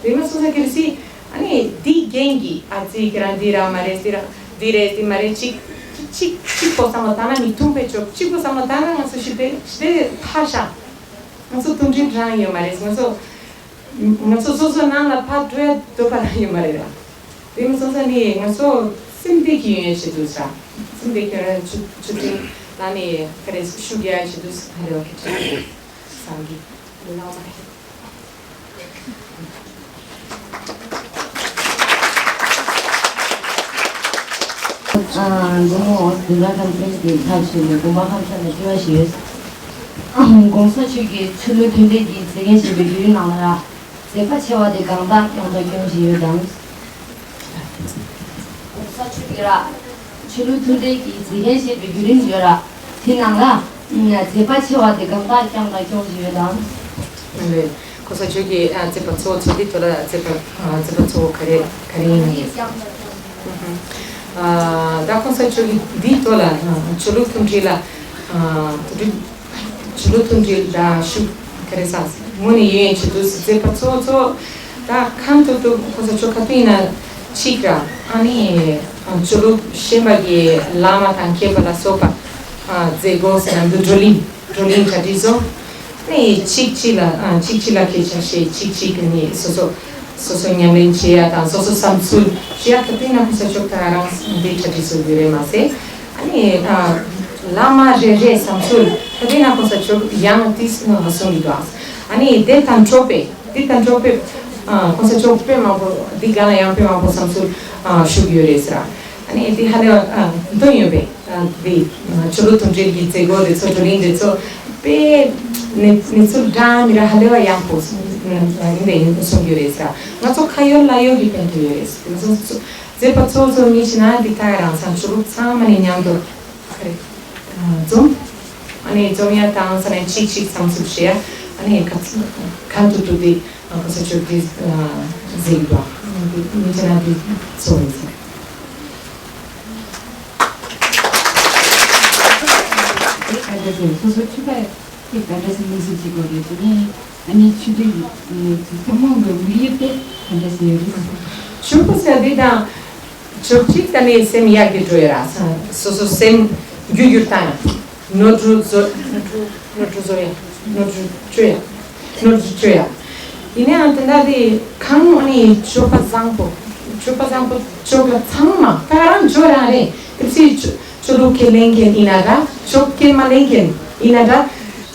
དེ་མ་སོང་ས་གལ་སྲིད་ཨ་ནི་འདི་རྒན་གྱི་ཨ་ཙི་ཁྱེད་རང་འདི་ར་མ་རེད་འདི་ར་འདི་རེད་འདི་མ་རེད་གཅིག་གཅིག་གཅིག་པོ་བསམ་བློ་བཏང་ན་མི་མཐུན་པའི་ཕྱོགས་གཅིག་པོ་བསམ་བློ་བཏང་ན་ང་ཚོ་ཞི་བདེ་ཞི་བདེ་ཕར་བཞག་ང་ཚོ་མཐུན་སྒྲིལ་རང་ཡོད་མ་རེད། ང་ཚོ་ང་ཚོ་སོ་སོ་ནང་ལ་ཕར་འགྲོ་ཡ་འདོད་པ་རང་ཡོད་མ་རེད་ར། དེ་མ་སོང་ས་ནི་ང་ཚོ་སེམས་བདེ་གི་ཡོང་ཡ་བྱེད་དུས་ས་སེམས་བདེ་གི་ཡོང་ཡ་ཆུ་ཆུ་ཕྲན་ལ་ནི་ཁ་རེ་ཤུགས་རྒྱག་ཡ་བྱེད་དུས་ས་ཧ་ལས་པ་གལ་ཆེན་པོ་རེད། སང་གི་ལ་མ་ཧེ། འཛམ་བུ་གླིང་འདི་འདྲ་ཁམས་ཚན་གྱི་ཐག་ཆོད་ནས་དགོན་པ་ཁམས་ཚན་ལ་དྲི་བ་ཞིག་ཡོད། ༸གོང་ས་མཆོག་གིས་ཆོས་ལུགས་མཐུན་སྒྲིལ་གྱི་མཛད་འགན་བཞེས་པའི་བརྒྱུད་རིམ་ནང་ལ་ར་མཛད་པ་ཆེ་བ་དེ་གང་དག་བསྐྱངས་དང་སྐྱོང་བཞིན་ཡོད་དམ། ༸གོང་ས་མཆོག་གིས་ར་ཆོས་ལུགས་མཐུན་སྒྲིལ་གྱི་མཛད་འགན་བཞེས་པའི་བརྒྱུད་རིམ་ཡོད་ར། དེ་ནང་ལ་མཛད་པ་ཆེ་བ་དེ་གང་དག་བསྐྱངས་དང་སྐྱོང་བཞིན་ཡོད་དམ། ལགས། ༸གོང་ས་མཆོག་གི་ཨ་མཛད་པ་གཙོ་བོ་ཚོ་འདི་ཐོག་ལ་མཛད་པ་ཨ་མཛད་པ་གཙོ་བོ་ག་རེ་ག་རེ་ཡིན་ནའི། ཨ་ད་གོང་ས་མཆོག་གིས་འདིའི་ཐོག་ལ་ཨ་ཆོས་ལུགས་མཐུན་སྒྲིལ་ལ་ཨ་མཐུན་སྒྲིལ་ཆོས་ལུགས་མཐུན་སྒྲིལ་ད་ཤུགས་ག་རེ་ཟ་དངོས་གནས་ཡོད་ཡོད་ཆེད་དུ་མཛད་པ་གཙོ་བོ་གཙོ་བོ་ད་གང་ཐུབ་ཐུབ་གོང་ས་མཆོག་ག་དུས་ཡིན་ན་གཅིག་ར་ཨ་ནི་ཨ་ཆོས་ལུགས་གཞན་པ་གི་བླ་མ་དང་མཁས་པ་ལ་སོགས་པ་ཨ་མཛད་སྒོ་ཟེར་ན་འདི་བགྲོ་གླེང་བགྲོ་གླེང་གྲ་སྒྲིག་བཟོ། ནས་གཅིག་གཅིག་ལ་ཨ་གཅིག་གཅིག་ལ་སྐད་ཆ་བཤད། གཅིག་གཅིག་གི་ནི་སོ་སོ་སོ་སོ་ཉམས་ལེན་བྱེད་ཡ་དང་སོ་སོ་བསམ་ཚུལ་བཤད་ཡ་ག་དུས་ན་གོང་ས་མཆོག་ད་རང་འདི་གྲ་སྒྲིག་བཟོ་རྒྱུ་རེད་མ་ཟད། ཨ་ནི་ཨ་བླ་མ་རེ་རེ་བསམ་ཚུལ་ག་དུས་ན་གོང་ས་མཆོག་ཡང་དེ་གསུང་གི་འདུག་ཨ་ནི་དེ་དང་འགྲོགས་པའི་དེ་དང་འགྲོགས་པའི་ཨ་གོང་ས་མཆོག་དཔེ་མང་པོ་འདི་སྒང་ལ་ཡང་དཔེ་མང་པོ་བསམ་ཚུལ་ཨ་ཞུ་གི་ཡོད་རེད་ཟེར། ཨ་ནི་འདི་ཧ་ལས་པ་ཨ་འདོན་ཡོད་པས། ཨ་འདི་ཨ་ཆོས་ལུགས་མཐུན་སྒྲིལ་གྱི་མཛད་སྒོ་དེ་ཚོ་བགྲོ་གླེང་དེ་ཚོ་དཔེ་གནས་གནས་ཚུལ་འདྲ་མི་འདྲ་ཧ་ལས་པ་ཡག་པོ་ཡིན་པས་ཡིན་གསུང་གི་ཡོད་རེད་ཟེར། ང་ཚོ་ཁ་ཡོད་ལག་ཡོད་ཀྱི་ཕན་ཐོགས་ཡོད་རེད། དེ་ཚོ་མཛད་པ་གཙོ་བོ་གཙོ་བོ་གཉིས་བྱས་ན་འདི་ད་ག་རང་ཚང་ཆོས་ལུགས་ཚང་མ་ནས་མཉམ་དུ་ག་རེ་འཛོམས། ཨ་ནི་འཛོམས་ཡ་དང་ས་ནས་གཅིག་གཅིག་བསམ་ཚུལ་བཤད་ཡ། ཨ་ནི་ག་ཚོད་གང་ཐུབ་ཐུབ་དེ་གོང་ས་མཆོག་གིས་གཟིགས་པ་མི་ཚེ་ན་དེ་གཙོ་བོ་ཡིན་ཟེར། ག་འདྲ་ཟེར་སོ་སོ་ཆུ་ཚོད་ཀྱི་ག་འདྲ་ཟེར་མི་ཚེ་གཅིག་གོ་རེད་དེ་ནས་ཨ་ནི་ཆུ་ཚོད་ཐུན་མོང་གི་དམིགས་ཡུལ་དེ་ག་འདྲ་ཟེར་ཡོད་རེད། ཆུ་ཚོད་ཟེར་དེ་དང་ཆོག་ཅིག་ད་ནི་སེམས་ཡག་གི་འགྲོ་ཡ་ར་སོ་སོ་སེམས་རྒྱུ་རྒྱུར་བཏང་ཡ། ནོར་འཁྲུལ་བཟོ། ནོར་འཁྲུལ་ནོར་འཁྲུལ་བཟོ་ཡ། ནོར་འཁྲུལ་བཅོས་ཡ། ནོར་འཁྲུལ་བཅོས་ཡ། ཡིན་ནའང་དེ་འདྲ་དེ་གང་ཨ་ནི་སྤྱོད་པ་བཟང་པོ། སྤྱོད་པ་བཟང་པོ་ཆོག་ལ་ཚང་མ་ད་རང་ཆོག་རང་རེད། དེ་ཚེ་ཆོ་ཆོ་ལུགས་ཁས་ལེན་མཁན་ཡིན་ན་འདྲ། ཆོག་ཁས་མ་ལེན་མཁན་ཡིན་ན་འདྲ།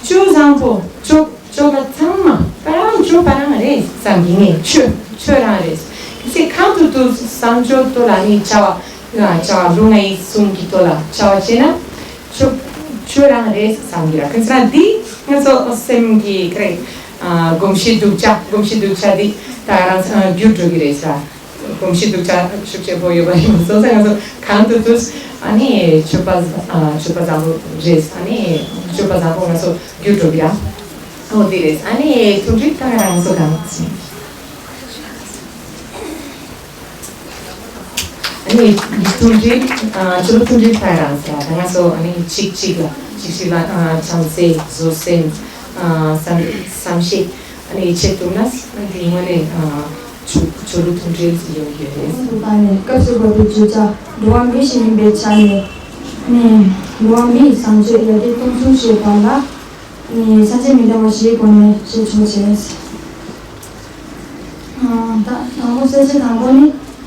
སྤྱོད་བཟང་པོ་ཆོག་ཆོག་ལ་ཚང་མ་ད་རང་ཆོག་པ་རང་རེད་བསམ་གྱི་ངས་ཆོས་ཆོས་རང་རེད། དེ་ཚེ་གང་དུ་དུ་བཟང་སྤྱོད་དུ་ལ་ནི་བྱ་བ་བྱ་བ་ལུང་ཨའི་གསུང་གི་དོ་ལ་བྱ་བ་བྱས་ན། ཆོས་ཆོས་རང་རེད་བསམ་གྱི་ར། གང་ཟེར་ན་འདི་ང་ཚོ་སེམས་ཀྱི་ག་རེ་ཨ་གོམས་གཤིས་སྡུག་ཅག་གོམས་གཤིས་སྡུག་ཅག་འདི་ད་རང་ཨ་འགྱུར་འགྲོ་གི་རེད་ཟེར། གོམས་གཤིས་སྡུག་ཅག་ཤུགས་ཆེན་པོ་ཡོད་པ་ཡིན་སོང་ཙང་ང་ཚོ་གང་དུ་དུས་ཨ་ནི་སྤྱོད་པ་ཨ་སྤྱོད་པ་བཟང་པོ་རེད། ཨ་ནི་སྤྱོད་པ་བཟང་པོ་ང་ཚོ་འགྱུར་འགྲོ་གི་ར། འོ་དེ་རེད། ཨ་ནི་མཐུན་སྒྲིལ་ད་ང་རང་ཚོ་གང་ཨ་ནི་མཐུན་སྒྲིལ་ཨ་ཆོས་ལུགས་མཐུན་སྒྲིལ་ད་རང་ཟེར་ད་ང་ཚོ་ཨ་ནི་གཅིག་གཅིག་ལ་གཅིག་གཅིག་ལ་ཨ་བྱམས་བརྩེ་བཟོད་སེམས་ཨ་བསམ་བསམ་ཤེས་ཨ་ནི་བྱེད་ཐུབ་ན་འདི་དངོས་གནས་ཨ་ཆོས་ཆོས་ལུགས་མཐུན་སྒྲིལ་ཡོང་གི་རེད། ད་ནི་སྐབས་སུ་བབས་པའི་བརྗོད་བྱ་འགྲོ་བ་མི་ཞིག་ཡིན་པའི་ཆ་ནས་ནི་འགྲོ་བ་མིའི་བཟང་སྤྱོད་ཡར་རྒྱས་གཏོང་ཚུལ་ཞེས་པ་ལ་ནི་ས་བཅད་མི་འདྲ་བ་བཞིའི་སྒོ་ནས་བཤད་ཆོག་ཅེས། ད་དང་པོ་ས་བཅད་དང་པོ་ནི་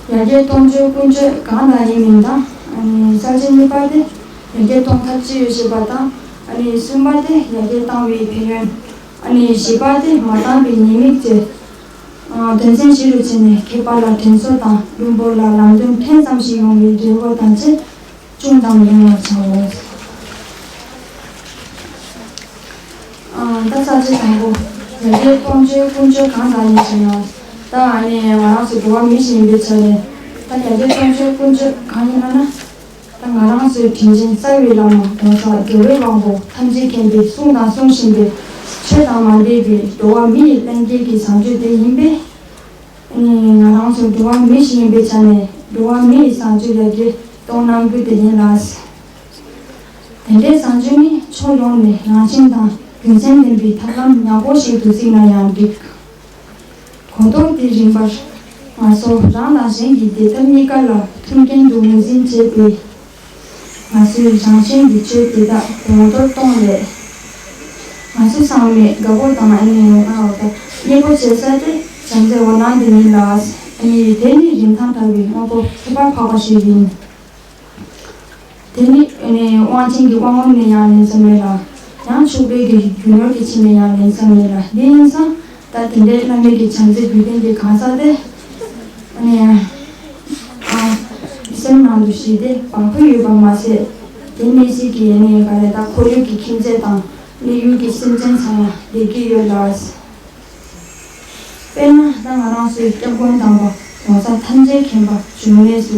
ཡར་རྒྱས་གཏོང་ཕྱོགས་ཀུན་སྤྱོད་གང་དག་ཡིན་མིན་དང་། ཨ་ནི་ས་བཅད་གཉིས་པ་དེ་ཡར་རྒྱས་གཏོང་ཐབས་ཅི་ཡོད་ཞེས་པ་དང་། ཨ་ནི་གསུམ་པ་དེ་ཡར་རྒྱས་བཏང་བའི་ཕན་ཡོན། ཨ་ནི་བཞི་པ་དེ་མ་བཏང་བའི་ཉེས་དམིགས་བཅས། ཨ་དོན་ཚན་བཞི་རུ་ཕྱེ་ནས་མཁས་པ་ལ་དྲན་གསོ་དང་བླུན་པོ་ལ་ལམ་སྟོན་ཕྲན་ཙམ་ཞིག་ཡོང་བའི་འབྲས་བུ་དང་བཅས་ཅུང་ཙམ་ཡོང་བར་བྱའོ། ཨ་ད་ས་བཅད་དང་པོ། ཡར་རྒྱས་གཏོང་ཕྱོགས་ཀུན་སྤྱོད་གང་དག་ཡིན་ཞེ་ན། ད་ཨ་ནི་ང་རང་ཚོ་འགྲོ་བ་མི་ཞིག་ཡིན་པའི་ཆ་ནས་ད་ཡར་རྒྱས་གཏོང་ཕྱོགས་ཀུན་སྤྱོད་གང་ཡིན་ལབ་ན། ད་ང་རང་ཚོའི་དྲིན་ཅན་རྩ་བའི་བླ་མ་གོང་ས་རྒྱལ་བའི་དབང་པོ་ཐམས་ཅད་མཁྱེན་པས་གསུངས་དང་གསུང་བཞིན་པའི་ཆོས་དང་མ་འདྲེས་པའི་འགྲོ་བ་མི་ཡི་ལྷན་སྐྱེས་ཀྱི་བཟང་སྤྱོད་དེ་ཡིན་པས། ཨ་ནི་ང་རང་ཚོ་འགྲོ་བ་མི་ཞིག་ཡིན་པའི་ཆ་ནས་འགྲོ་བ་མི་ཡི་བཟང་སྤྱོད་ཡར་རྒྱས་གཏོང་གནང་རྒྱུ་དེ་ཡིན་ལ། དེ་འདྲའི་བཟང་སྤྱོད་ནི་ཕྱོགས་ཡོངས་ནས་རང་བཞིན་དང་རྒྱུ་མཚན་ལྡན་པའི་ཐབས་ལམ་ཉག་པོ་ཞིག་ཏུ་བརྩིས་ན་ཡང་འགྲིག་གོ་རྟོགས་དེ་རིམ་པར་ང་ཚོ་རང་དང་གཞན་གྱི་བདེ་ཐབས་གཉིས་ཀ་ལ་མཐུན་རྐྱེན་དུ་ངོས་འཛིན་བྱས་ཏེ། ང་ཚོའི་རང་བཞིན་གྱི་སྤྱོད་དེ་དག་གོང་མཐོར་གཏོང་བས། ང་ཚོ་ཚང་མས་དགའ་པོ་དང་ཨ་ནི་ཡོང་ང་འོ་ད་མཉེས་པོ་བྱེད་ས་དེ་བྱམས་བརྩེ་འོ་ན་འདི་ཡིན་ལ། ཨ་ནི་དེ་ནི་རིན་ཐང་དྲག་པའི་དངོས་པོ་ཁྱད་པར་འཕགས་པ་ཞིག་ཡིན། དེ་ནི་ཨ་ནི་དབང་ཆེན་གྱི་དབང་ངོམ་ནས་ཡང་ལེན་ས་མེད་ལ། ཡང་ཕྱུག་པོའི་གི་རྒྱུ་ནོར་གྱི་ཆེད་ནས་ཡང་ལེན་ས་མེད་ལ། འདི་ཡིན་ཙང་ད་དེ་འདྲའི་བླ་མེད་ཀྱི་བྱམས་བརྩེ་རྒྱུ་ལྡན་གྱི་གང་ཟག་དེ་ཨ་ནི་ཨ་སེམས་ནང་དུ་ཞི་བདེ་བག་ཕེབས་ཡོད་པ་མ་ཟད། དེ་མི་སྲིད་ཀྱི་ཨ་ནི་ག་རེ་ད་ཁོར་ཡུག་གི་ཁྱིམ་མཚེས་དང་གནས་ཡུལ་གྱི་སེམས་ཅན་ཚང་མ་བདེ་སྐྱིད་ཡོད་ལ། དཔེར་ན་ད་ང་རང་ཚོའི་སྐྱབས་མགོན་དམ་པ་གོང་ས་ཐམས་ཅད་མཁྱེན་པ་འབྱུང་གནས་སུ་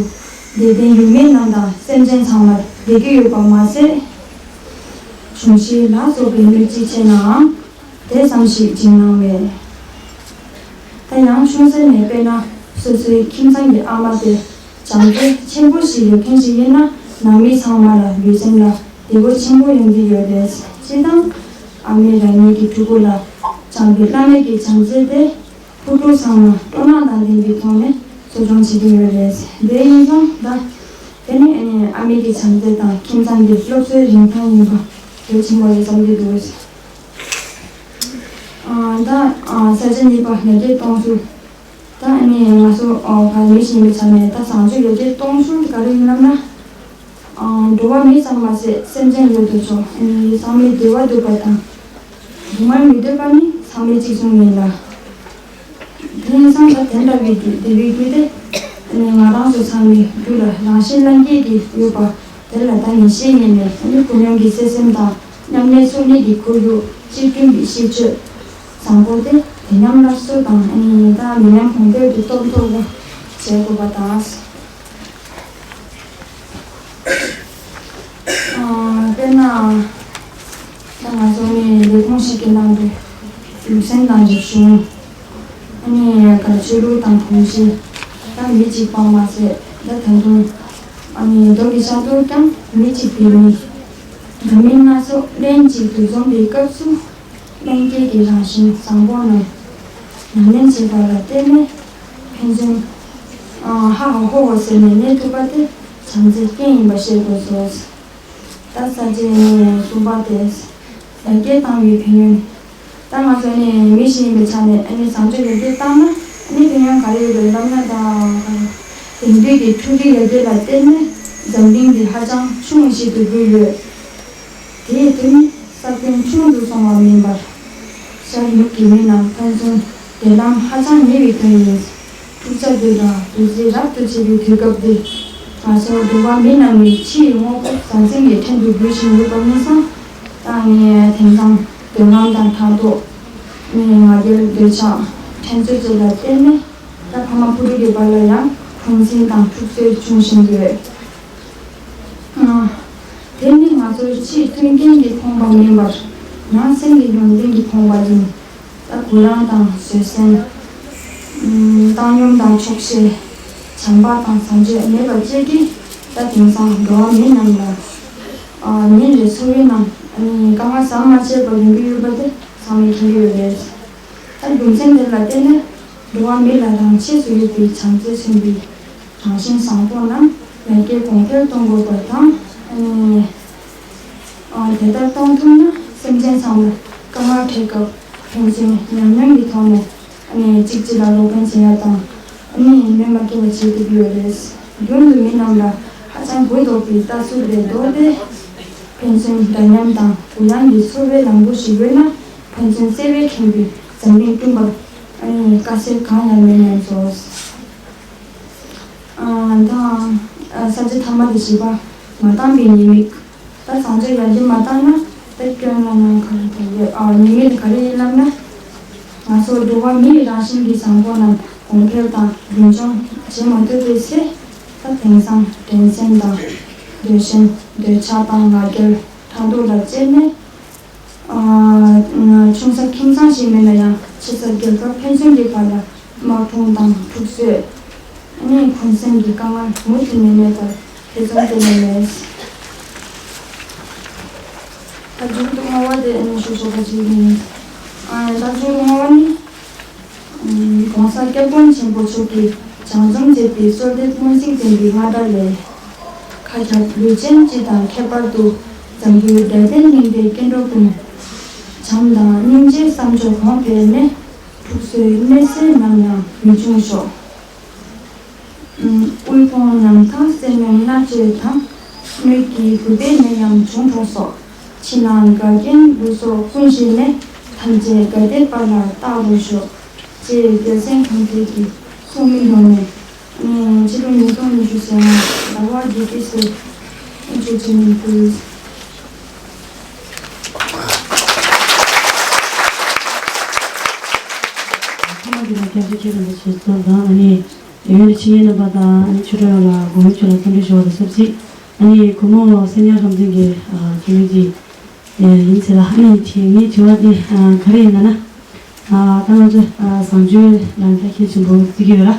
དད་ལྡན་ཡུལ་མི་རྣམས་དང་སེམས་ཅན་ཚང་མར་བདེ་སྐྱིད་ཡོད་པ་མ་ཟད། འབྱུང་བཞིའི་ལ་སོགས་པའི་སྣོད་ཅི་ཆེ་ནའང་དེ་ཙམ་ཞིག་སྦྱིན་གནང་བས། ད་ཡང་ཆུང་ས་ནས་དཔེར་ན་སོ་སོའི་ཁྱིམ་ཚང་གི་ཨ་མ་དེ་ལྕགས་ བྱམས་བརྩེ་ཆེན་པོ་ཞིག་ཡོད་མཁན་ཞིག་ཡིན་ན། ནང་མི་ཚང་མ་ལ་ལུས་སེམས་ལ་བདེ་པོ་ཆེན་པོ་ཡོང་གི་ཡོད་རེད། སྤྱིར་བཏང་ཨ་མའི་རང་ཉིད་ཀྱི་ཕྲུ་གུ་ལ་བྱམས་པའི་བླ་མེད་ཀྱི་བྱམས་བརྩེ་དེ་ཕྲུ་གུ་ཚང་མ་སྤྲོ་སྣང་དང་ལྡན་པའི་ཐོག་ནས་གསོ་སྐྱོང་བྱེད་ཀྱི་ཡོད་རེད། དེ་ཡིན་ཙང་ད་དེ་ནི་ཨ་ནི་ཨ་མའི་གི་བྱམས་བརྩེ་དང་ཁྱིམ་ཚང་གི་སློབ་གསོའི་རིན་ཐང་ཡིན་པ་གལ་ཆེན་པོ་རེད་བསམ་གྱི་འདུག་ཨ་ད་ཨ་ས་བཅད་གཉིས་པ་ཡར་རྒྱས་གཏོང་ཚུལ། ད་ཨ་ནི་ང་ཚོ་ཨོ་ག་མི་ཞིག་ཡིན་པའི་ཆ་ནས་ད་བཟང་སྤྱོད་ཡར་རྒྱས་གཏོང་ཚུལ་ག་རེ་ཡིན་ལབ་ན། ཨ་འགྲོ་བ་མི་ཙམ་མ་ཟད་སེམས་ཅན་ཡོད་དོ་ཅོག་ཨ་ནི་ཚང་མས་བདེ་བ་སྡུག་པ་དང་། སྡུག་བསྔལ་མི་འདོད་པ་ནི་ཚང་མའི་གཅིག་མཚུངས་ཡིན་ལ། དེང་སང་ད་དེ་འདྲ་བའི་རྒྱུ་བདེ་བའི་རྒྱུ་དེ་ཨ་ནི་ང་རང་ཚོ་ཚང་མའི་རྒྱུད་ལ་རང་བཞིན་ལྷན་སྐྱེས་ཀྱི་ཡོད་པ་དེ་ལ་ད་ངེས་ཤེས་རྙེད་ནས། ཨ་ནི་ཀུན་སློང་གི་བརྩེ་སེམས་དང་མཉམ་གནས་ཚུགས་གནས་ཀྱི་ཁོར་ཡུག་གཅིག་མཐུན་གྱི་གཤིས་སྤྱོད་བཟང་པོ་དེ་དེ་མཉམ་སླར་གསོ་དང་ཨ་ནི་ད་མི་ཉམས་གོང་འཕེལ་དུ་གཏོང་ཐུབ་པ་བྱེད་དགོས་པ་དང་། ཨ་དཔེར་ན་ད་ང་ཚོ་ནི་ལས་ཁུངས་ཤིག་གི་ནང་དུ་ལུགས་སྲོལ་དང་རིག་གཞུང་། ཨ་ནི་ག་ཆོས་ལུགས་དང་གོམས་གཤིས། ད་མི་གཅིག་པ་མ་ཟད་ད་ད་དུང་ཨ་ནི་མདོ་གི་ཤ་སྟག་ཀྱང་མི་གཅིག་པའི་མི། འདྲ་མིན་སྣ་ཚོགས་ལྷན་ཅིག་ཏུ་འཛོམས་པའི་སྐབས་སུ། ལྷན་སྐྱེས་ཀྱི་རང་བཞིན་བཟང་པོ་རྣམས་ཉམས་ལེན་བྱེད་པ་ལ་བརྟེན་ནས་ཕན་ཚུན་ཧ་ཧ་ཧོ་ཧོ་ཟེར་ནས་གནས་ཐུབ་པ་དེ་བྱམས་བརྩེའི་རྐྱེན་ཡིན་པ་ཤེས་དགོས་སོ། ད་ས་བཅད་གསུམ་པ་དེ། ཡར་རྒྱས་བཏང་བའི་ཕན་ཡོན། ད་ང་ཚོ་ནི་མི་ཞིག་ཡིན་པའི་ཆ་ནས་ཨ་ནི་བཟང་སྤྱོད་ཡར་རྒྱས་བཏང་ན་ཨ་ནི་ཕན་ཡོན་ག་རེ་ཡོད་པའི་ལབ་ན། ད་དེང་དུས་ཀྱི་འཕྲུལ་རིག་ཡར་རྒྱས་ལ་བརྟེན་ནས་འཛམ་གླིང་འདི་ཧ་ཅང་ཆུང་ཞིག་ཏུ་གྱུར་ཡོད། དེའི་དོན་ནི་ས་ཁྱོན་ཆུང་དུ་སོང་བ་མིན་པར། ཤར་ནུབ་ཀྱི་མི་རྣམས་ཕན་ཚུན་འབྲེལ་ལམ་ཧ་ཅང་ཉེ་བའི་དོན་ཡིན། འཁྲུག་ཆ་དེ་དང་འདུ་འཛི་རབ་ཏུ་ཆེ་བའི་དུས་སྐབས་འདིར། ང་ཚོ་འགྲོ་བ་མི་རྣམས་ནི་ཕྱིའི་དངོས་པོ་ཟང་ཟིང་གི་ཁྲོད་དུ་འགྲོ་བཞིན་ཡོད་པ་མིན་སོང་། ད་ངས་དེང་སང་འདོད་རྔམ་དང་ཕྲག་དོག་ནི་ང་རྒྱལ་འདོད་ཆགས་ཕྲན་ཚེགས་བཅས་ལ་བརྟེན་ནས། ད་ཕ་མ་བུ་ཕྲུག་གི་བར་ལ་ཡང་འཁོན་འཛིན་དང་འཁྲུག་རྩོད་བྱུང་བཞིན་ཡོད། ཨ། དེ་ནི་ང་ཚོའི་ཕྱིའི་མཐུན་རྐྱེན་གྱི་ཕོངས་པ་མིན་པར། ནང་སེམས་ཀྱི་ཡོན་ཏན་གྱི་ཕོངས་པ་ཡིན། ད་གུ་ཡངས་དང་བཟོད་བསྲན། ཨ། བཏང་སྙོམས་དང་ཆོག་ཤེས། བྱམས་པ་དང་བཟང་སྤྱོད་མེད་པ་བཅས་ཀྱིས་ད་དེང་སང་འགྲོ་བ་མི་རྣམས་ལ། ཨ། ཉིན་རེའི་འཚོ་བའི་ནང་ཨ་ནི་དཀའ་ངལ་ཟམ་མ་ཆད་པར་ཡོང་གི་ཡོད་པ་དེ་ཚང་མས་མཁྱེན་གྱི་ཡོད་རེད། ད་རྒྱུ་མཚན་དེ་ལ་བརྟེན་ནས་འགྲོ་བ་མི་ལ་རང་ཆས་སུ་ཡོད་པའི་བྱམས་བརྩེས་མཚོན་པའི་རང་བཞིན་བཟང་པོ་རྣམས་ཡར་རྒྱས་གོང་འཕེལ་གཏོང་དགོས་པ་དང་། ཨ་ནི། ཨ། དེ་ལྟར་གཏོང་ཐུབ་ན་སེམས་ཅན་ཚང་མ་དཀའ་ངལ་འཕྲད་སྐབས་ཕན་ཚུན་ཉམས་མྱོང་གི་ཐོག་ནས་ཨ་ནི་གཅིག་གཅིག་ལ་རོགས་ཕན་བྱེད་ཡ་དང་། ཨ་ནི་གནོད་མ་སྐྱེལ་བ་བྱེད་ཐུབ་ཀྱི་ཡོད་རེད། རྒྱུན་དུ་མི་རྣམས་ལ་ཧ་ཅང་གུ་དོག་པའི་ལྟ་ཚུལ་ལས་ལྡོག་སྟེ། ཕན་ཚུན་འདྲ་མཉམ་དང་གུ་ཡངས་ཀྱི་འཚོ་བའི་ལམ་བུ་ཞིག་ཡོད་ན། ཕན་ཚུན་བརྩེ་བས་ཁེངས་པའི་འཛམ་གླིང་བསྐྲུན་པར་ཨ་ནི་དཀའ་ཚེགས་གང་ཡང་མེད་སྙམ་སོང་། ཨ། ད། ཨ། ས་བཅད་ཐ་མ་དེ་བཞི་པ། མ་བཏང་བའི་ཉེས་དམིགས། ད་བཟང་སྤྱོད་ཡར་རྒྱས་མ་བཏང་ན་ད་སྐྱོན་ལབ་ན་ག་རེ་ད་ཡོད། ཨ། ཉེས་དམིགས་དེ་ག་རེ་ཡིན་ལབ་ན། ང་ཚོ་འགྲོ་བ་མིའི་རང་བཞིན་གྱི་བཟང་པོ་རྣམས་གོང་འཕེལ་དང་རྒྱུན་འཁྱོངས་བྱེད་མ་ཐུབ་པའི་ཚེ། ད་དེང་སང་འགྲན་སེམས་དང་། འདོད་ཞེན། འདོད་ཆགས་དང་ང་རྒྱལ། ཕྲག་དོག་ལ་བརྟེན་ནས། ཨ། ཆུང་ས་ཁྱིམ་ཚང་ཞིག་མིན་ན་ཡང་ཆེ་ས་རྒྱལ་ཁབ་ཕན་ཚུན་གྱི་བར་ལ་དམག་དཔུང་དང་འཁྲུག་རྩོད། ཨ་ནི་འཁོན་སེམས་ཀྱི་དཀའ་ངལ་མུ་མཐུད་ནས་མེད་པར་ཐེ་ཚོམ་གཏན་ནས་མེད། ད་མཇུག་ཏུ་བསྔོ་བ་དེ་ཨ་ནི་ཞུ་ཆོག་པ་ཞིག་ཡིན། ཨ། ད་མཇུག་ཏུ་བསྔོ་བ་ནི། ཨ། ༸གོང་ས་༸སྐྱབས་མགོན་ཆེན་པོ་མཆོག་གིས་ལྗགས་རྩོམ་མཛད་པའི་གསོལ་འདེབས་སྨོན་ཚིག་ལྡན་པའི་རྔ་སྒྲ་ལས། མཁའ་ཁྱབ་ལུས་ཅན་སྤྱི་དང་ཁྱད་པར་དུ། འཛམ་བུའི་བདེ་ལྡན་གླིང་པའི་སྐྱེ་འགྲོ་ཀུན། བྱམས་དང་སྙིང་རྗེའི་བསམ་སྦྱོར་གོང་འཕེལ་ནས། འཁྲུག་རྩོད་གནོད་འཚེ་ནམ་ཡང་མི་འབྱུང་ཤོག། ཨ། དབུལ་ཕོངས་ཉམ་ཐག་བསོད་སྙོམས་མནར་གཅོད་དང་། སྣོད་ཀྱི་རྒུད་པའི་ནད་ཡམས་འབྱུང་འཕྲོག་སོགས། ཕྱི་ནང་འགལ་རྐྱེན་སྡུག་སོགས་ཀུན་ཞི་ནས། ཐམས་ཅད་དགའ་བདེའི་དཔལ་ལ་རྟག་རོལ་ཤོག། ཅེས་རྒྱལ་མཚན་གང་ཚེ་གིས་གསུངས་མི་ཡོང་ནས། ཨ་ནི་ཕྱི་ལོ་ཉིས་སྟོང་ཉི་ཤུ་རྩ་ལྔ་ཟླ་བ་བརྒྱད་པའི་ཚེས་ཉི་ཤུ་བཅུ་ཉིན་ཕུལ། ཐོག་མར་དེ་ལ་སྐྱབས་རྗེ་མཁན་རིན་པོ་ཆེ་གཙོ་དང་། ཨ་ནི་ཡོན་ཏན་ཆེ་ཡན་རྣམ་པ་དང་། ཨ་ནི་ཆོས་གྲོགས་ཡོངས་ལ་དགོངས་ཡོད་ཆོས་ལ་འཚམས་འདྲི་ཞུ་བ་དང་ཆབས་ཅིག། ཨ་ནི་གུས་མོ་སེ་ཉ་ཁྲམ་འཛིན་གྱི་ཨ་ཁྱེད་རང་གྱི་ཡིན་ཚེ་ལ། ཨ་ནི་དེ་ངའི་དྲི་བ་དེ་ཨ་ག་རེ་ཡིན་ན་ན། ཨ་ད་ང་ཚོ་ཨ་བཟང་སྤྱོད་ལ་ད་གལ་ཆེན་པོ་བརྩི་གི་ཡོད་ར།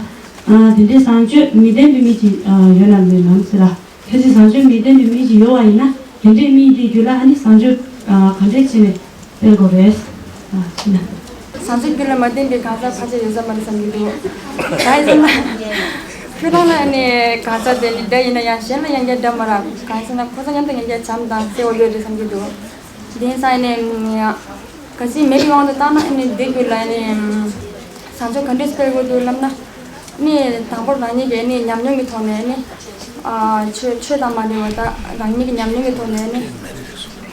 ཨ། དེ་འདྲའི་བཟང་སྤྱོད་མི་ལྡན་པའི་མི་ཅིག་ཨ། ཡོད་ན་མེད་ནམ་ཟེར་ལ། གལ་སྲིད་བཟང་སྤྱོད་མི་ལྡན་པའི་མི་ཅིག་ཡོད་པ་ཡིན་ན། དེ་འདྲའི་མི་དེའི་རྒྱུད་ལ་ཨ་ནི་བཟང་སྤྱོད་ཨ། ག་འདྲས་བྱས་ནས་སྤེལ་དགོས་རེད། ཨ། ཡིན་ན། བཟང་སྤྱོད་རྒྱུད་ལ་མ་ལྡན་པའི་གང་ཟག་ཕལ་ཆེར་ཡོད་ས་མ་རེད་བསམ་གྱི་འདུག་གང་ཡིན་ཟེར་ན། ཁྱོད་རང་ལ་ཨ་ནི་གང་ཟག་དེ་ནི་དགྲ་ཡིན་ན་ཡང་གཞན་ལ་ཡང་བསྐྱར་དགྲ་མ་རེད། གང་ཡིན་ཟེར་ན་ཁོ་ཚོ་མཉམ་དུ་ཡང་བསྐྱར་བྱམས་དང་བརྩེ་བ་ཡོད་རེད་བསམ་གྱི་འདུག་དེ་ཡིན་ཙང་ཨ་ནི། གལ་སྲིད་མི་གི་དབང་དུ་བཏང་ན་ཨ་ནི་འདི་རྒྱུད་ལ་ཨ་ནི་བཟང་སྤྱོད་ག་འདྲས་སྤེལ་དགོས་འདུག་ལབ་ན། ཨ་ནི་དང་པོར་རང་ཉིད་ཀྱི་ཨ་ནི་ཉམས་མྱོང་གི་ཐོག་ནས་ཨ་ནི། ཨ། ཆོས་ཆོས་དང་མ་འབྲེལ་བ་དང་རང་ཉིད་ཀྱི་ཉམས་མྱོང་གི་ཐོག་ནས་ཨ་ནི།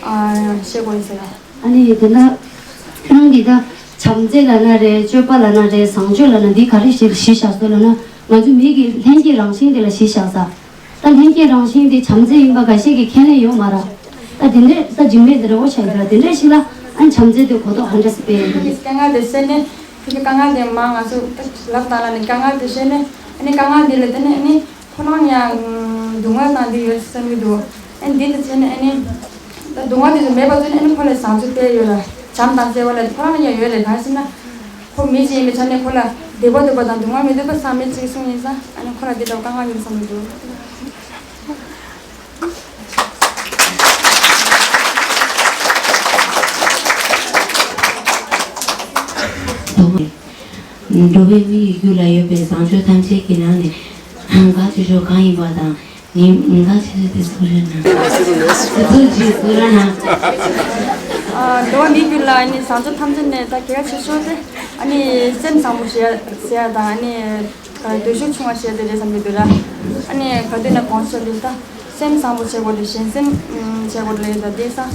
ཨ། ཤེས་དགོས་ཡིན་ཟེར། ཨ་ནི་དེ་ལ་ཁྱེད་རང་གིས་ད་བྱམས་བརྩེ་ལབ་ན་རེད། སྤྱོད་པ་ལབ་ན་རེད། བཟང་སྤྱོད་ལབ་ན་འདི་ག་རེ་གཞི་གཞི་བཞག་སོང་ལབ་ན། ང་ཚོ་མི་གི་ལྷན་སྐྱེས་རང་བཞིན་དེ་ལ་གཞི་བཞག་ས། ད་ལྷན་སྐྱེས་རང་བཞིན་དེ་བྱམས་བརྩེ་ཡིན་པ་འགའ་ཤས་ཀྱིས་ཁས་ལེན་ཡོད་མ་རེད། ད་དེ་འདྲས་ད་འཇིགས་མེད་དེ་རེ་བ་བྱ་ཡི་ར། དེ་འདྲས་ཞིག་ལ་ཨ་ནི་བྱམས་བརྩེ་དེ་གོ་རྟོགས་ག་འདྲས་སེ་སྤེལ་ཡོད་རེད། དཀའ་ངལ་དེ་སེལ་ནས། ཁྱོད་ཀྱི་དཀའ་ངལ་དེ་མང་ང་ཚོ་ལབ་དང་ལ་ནི་དཀའ་ངལ་དེ་བཤད་ནས། ཨ་ནི་དཀའ་ངལ་དེ་ལ་བརྟེན་ནས་ཨ་ནི་ཁོ་རང་ཡང་སྡུག་བསྔལ་དང་འདི་ཡོད་བསམ་གྱི་འདུག་ཨ་ནི་འདི་དེ་བྱས་ནས་ཨ་ནི་ད་སྡུག་བསྔལ་དེ་ཚོ་མེད་པ་བཟོས་ནས་ཨ་ནི་ཁོ་ལ་བཟང་སྤྱོད་སྤེལ་ཡོད་ལ། བྱམས་དང་བརྩེ་བ་ལ་ཁོ་རང་ཡང་ཡོད་ལ། གང་ཟེར་ན་ཁོ་མི་ཞིག་ཡིན་པའི་ཆ་ནས་ཁོ་ལ་བདེ་བ་འདོད་པ་དང་སྡུག་བསྔལ་མི་འདོད་པ་བསམ་མེད་ཅིག་གསུངས་ཡིན་ཙང་། ཨ་ནི་ཁོ་ལ་འདི་འདྲ་བ་དཀའ་ངལ་ཡོད་བསམ་གྱི་འདུག་འགྲོ་བའི་མི་ཡི་རྒྱུད་ལ་ཡོད་པའི་བཟང་སྤྱོད་ཐམས་ཅད་ཀྱི་ནང་ནས་དགའ་ཆེ་ཤོས་གང་ཡིན་པ་དང་། ངས་དགའ་ཆེ་ཤོས་དེ་སུ་རེད་ན། དེ་ཚོ་ཅིག་སུ་རེད་ན། ཨ། འགྲོ་བ་མིའི་རྒྱུད་ལ་ནི་བཟང་སྤྱོད་ཐམས་ཅད་ནས་ད་གལ་ཆེ་ཤོས་དེ་ཨ་ནི་སེམས་བཟང་པོ་ཞེས་ཟེར་ཡ་དང་། ཨ་ནི་འདོད་ཤུགས་ཆུང་བ་ཞེས་དེ་རེད་བསམ་གྱི་འདུག་ར། ཨ་ནི་ག་དུས་ན་གོང་ཆེ་ལུགས་ད་སེམས་བཟང་པོ་བྱེད་དགོས་རེད། གཞན་སེམས་བྱེད་དགོས་རེད། ད་དེ་ས་ཨ་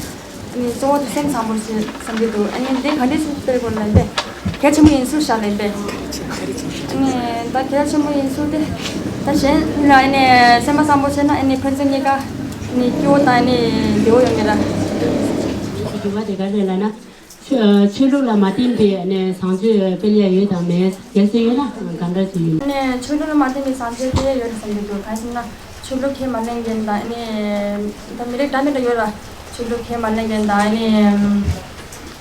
ནི་གཙོ་བོ་དེ་སེམས་བཟང་པོ་ཞེས་བསམ་གྱི་འདུག་ཨ་ནི་འདི་ག་འདྲས་སེ་སྤེལ་དགོས་ལབ་པས། གལ་ཆེན་པོ་ཡིན་ཚུལ་བཞག་ལབ་པས། ཨ་ནི་ད་གལ་ཆེན་པོ་ཡིན་ཚུལ་དེ། ད་གཞན་ལ་ཨ་ནི་སེམས་པ་བཟང་པོ་བྱས་ན་ཨ་ནི་ཕན་ཚུན་གཉིས་ཀ་ཨ་ནི་སྐྱིད་པོ་དང་ཨ་ནི་བདེ་པོ་ཡོང་གི་ར། སྒྱུ་མ་དེ་ག་རེ་ལབ་ན། ཆོས་ཆོས་ལུགས་ལ་མ་བརྟེན་པའི་ཨ་ནི་བཟང་སྤྱོད་སྤེལ་ཡ་ཡོད་དང་མེད། གལ་སྲིད་ཡོད་ན་ག་འདྲ་ཅིག་ཡིན། ཨ་ནི་ཆོས་ལུགས་ལ་མ་བརྟེན་པའི་བཟང་སྤྱོད་སྤེལ་ཡ་ཡོད་རེད་བསམ་གྱི་འདུག་གང་ཡིན་ཟེར་ན་ཆོས་ལུགས་ཁས་མ་ལེན་མཁན་དང་། ཨ་ནི་ད་མི་རིགས་འདྲ་མི་འདྲ་ཡོད་ར། ཆོས་ལུགས་ཁས་མ་ལེན་མཁན་དང་། ཨ་ནི་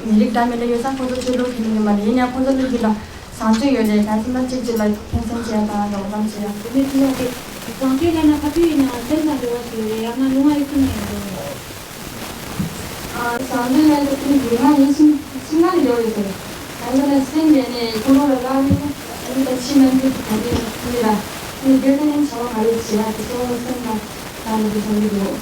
མི་རིགས་འདྲ་མི་འདྲ་ཡོད་ཙང་ཁོང་ཚོ་ཆོས་ལུགས་ཁས་ལེན་གྱི་མ་རེད། ཡིན་ཡང་ཁོང་ཚོ་ལུགས་ཀྱི་ལ་བཟང་སྤྱོད་ཡོད་རེད། གང་ཟེར་ན་གཅིག་གཅིག་ལ་ཕན་སེམས་བྱེད་ཡ་དང་། རོགས་རམ་བྱེད་ཡ། དེ་ནས་དེ་ལ་དེ་བཟང་སྤྱོད་ལབ་ན་ག་དུས་ཡིན་ནའང་སེམས་དང་འབྲེལ་བ་ཞིག་ཡོད་རེད། ཡང་ན་ལུས་ངག་ཡིད་གསུམ་ནས་ཡོང་གི་རེད། ཨ། བཟང་སྤྱོད་ལབ་ན་ལུས་ངག་ཡིད་གསུམ་གཅིག་ལ་ཡོད་རེད་ཟེར། གང་ཟེར་ན་སེམས་ལ་ནི་ཀུན་སློང་ལ་བརླག་ཡོད། ཨ་ནི་ད་ཕྱི་ནང་གི་ག་རེ་ཡིན་ལ། ཨ་ནི་དེ་ལ་ནི་བྱ་བ་ག་རེ་བྱེད་ཡ་དེ་གཙོ་བོ་སེམས་ལ་བརྟེན་ནས་བྱེད་ཀྱི་འདུག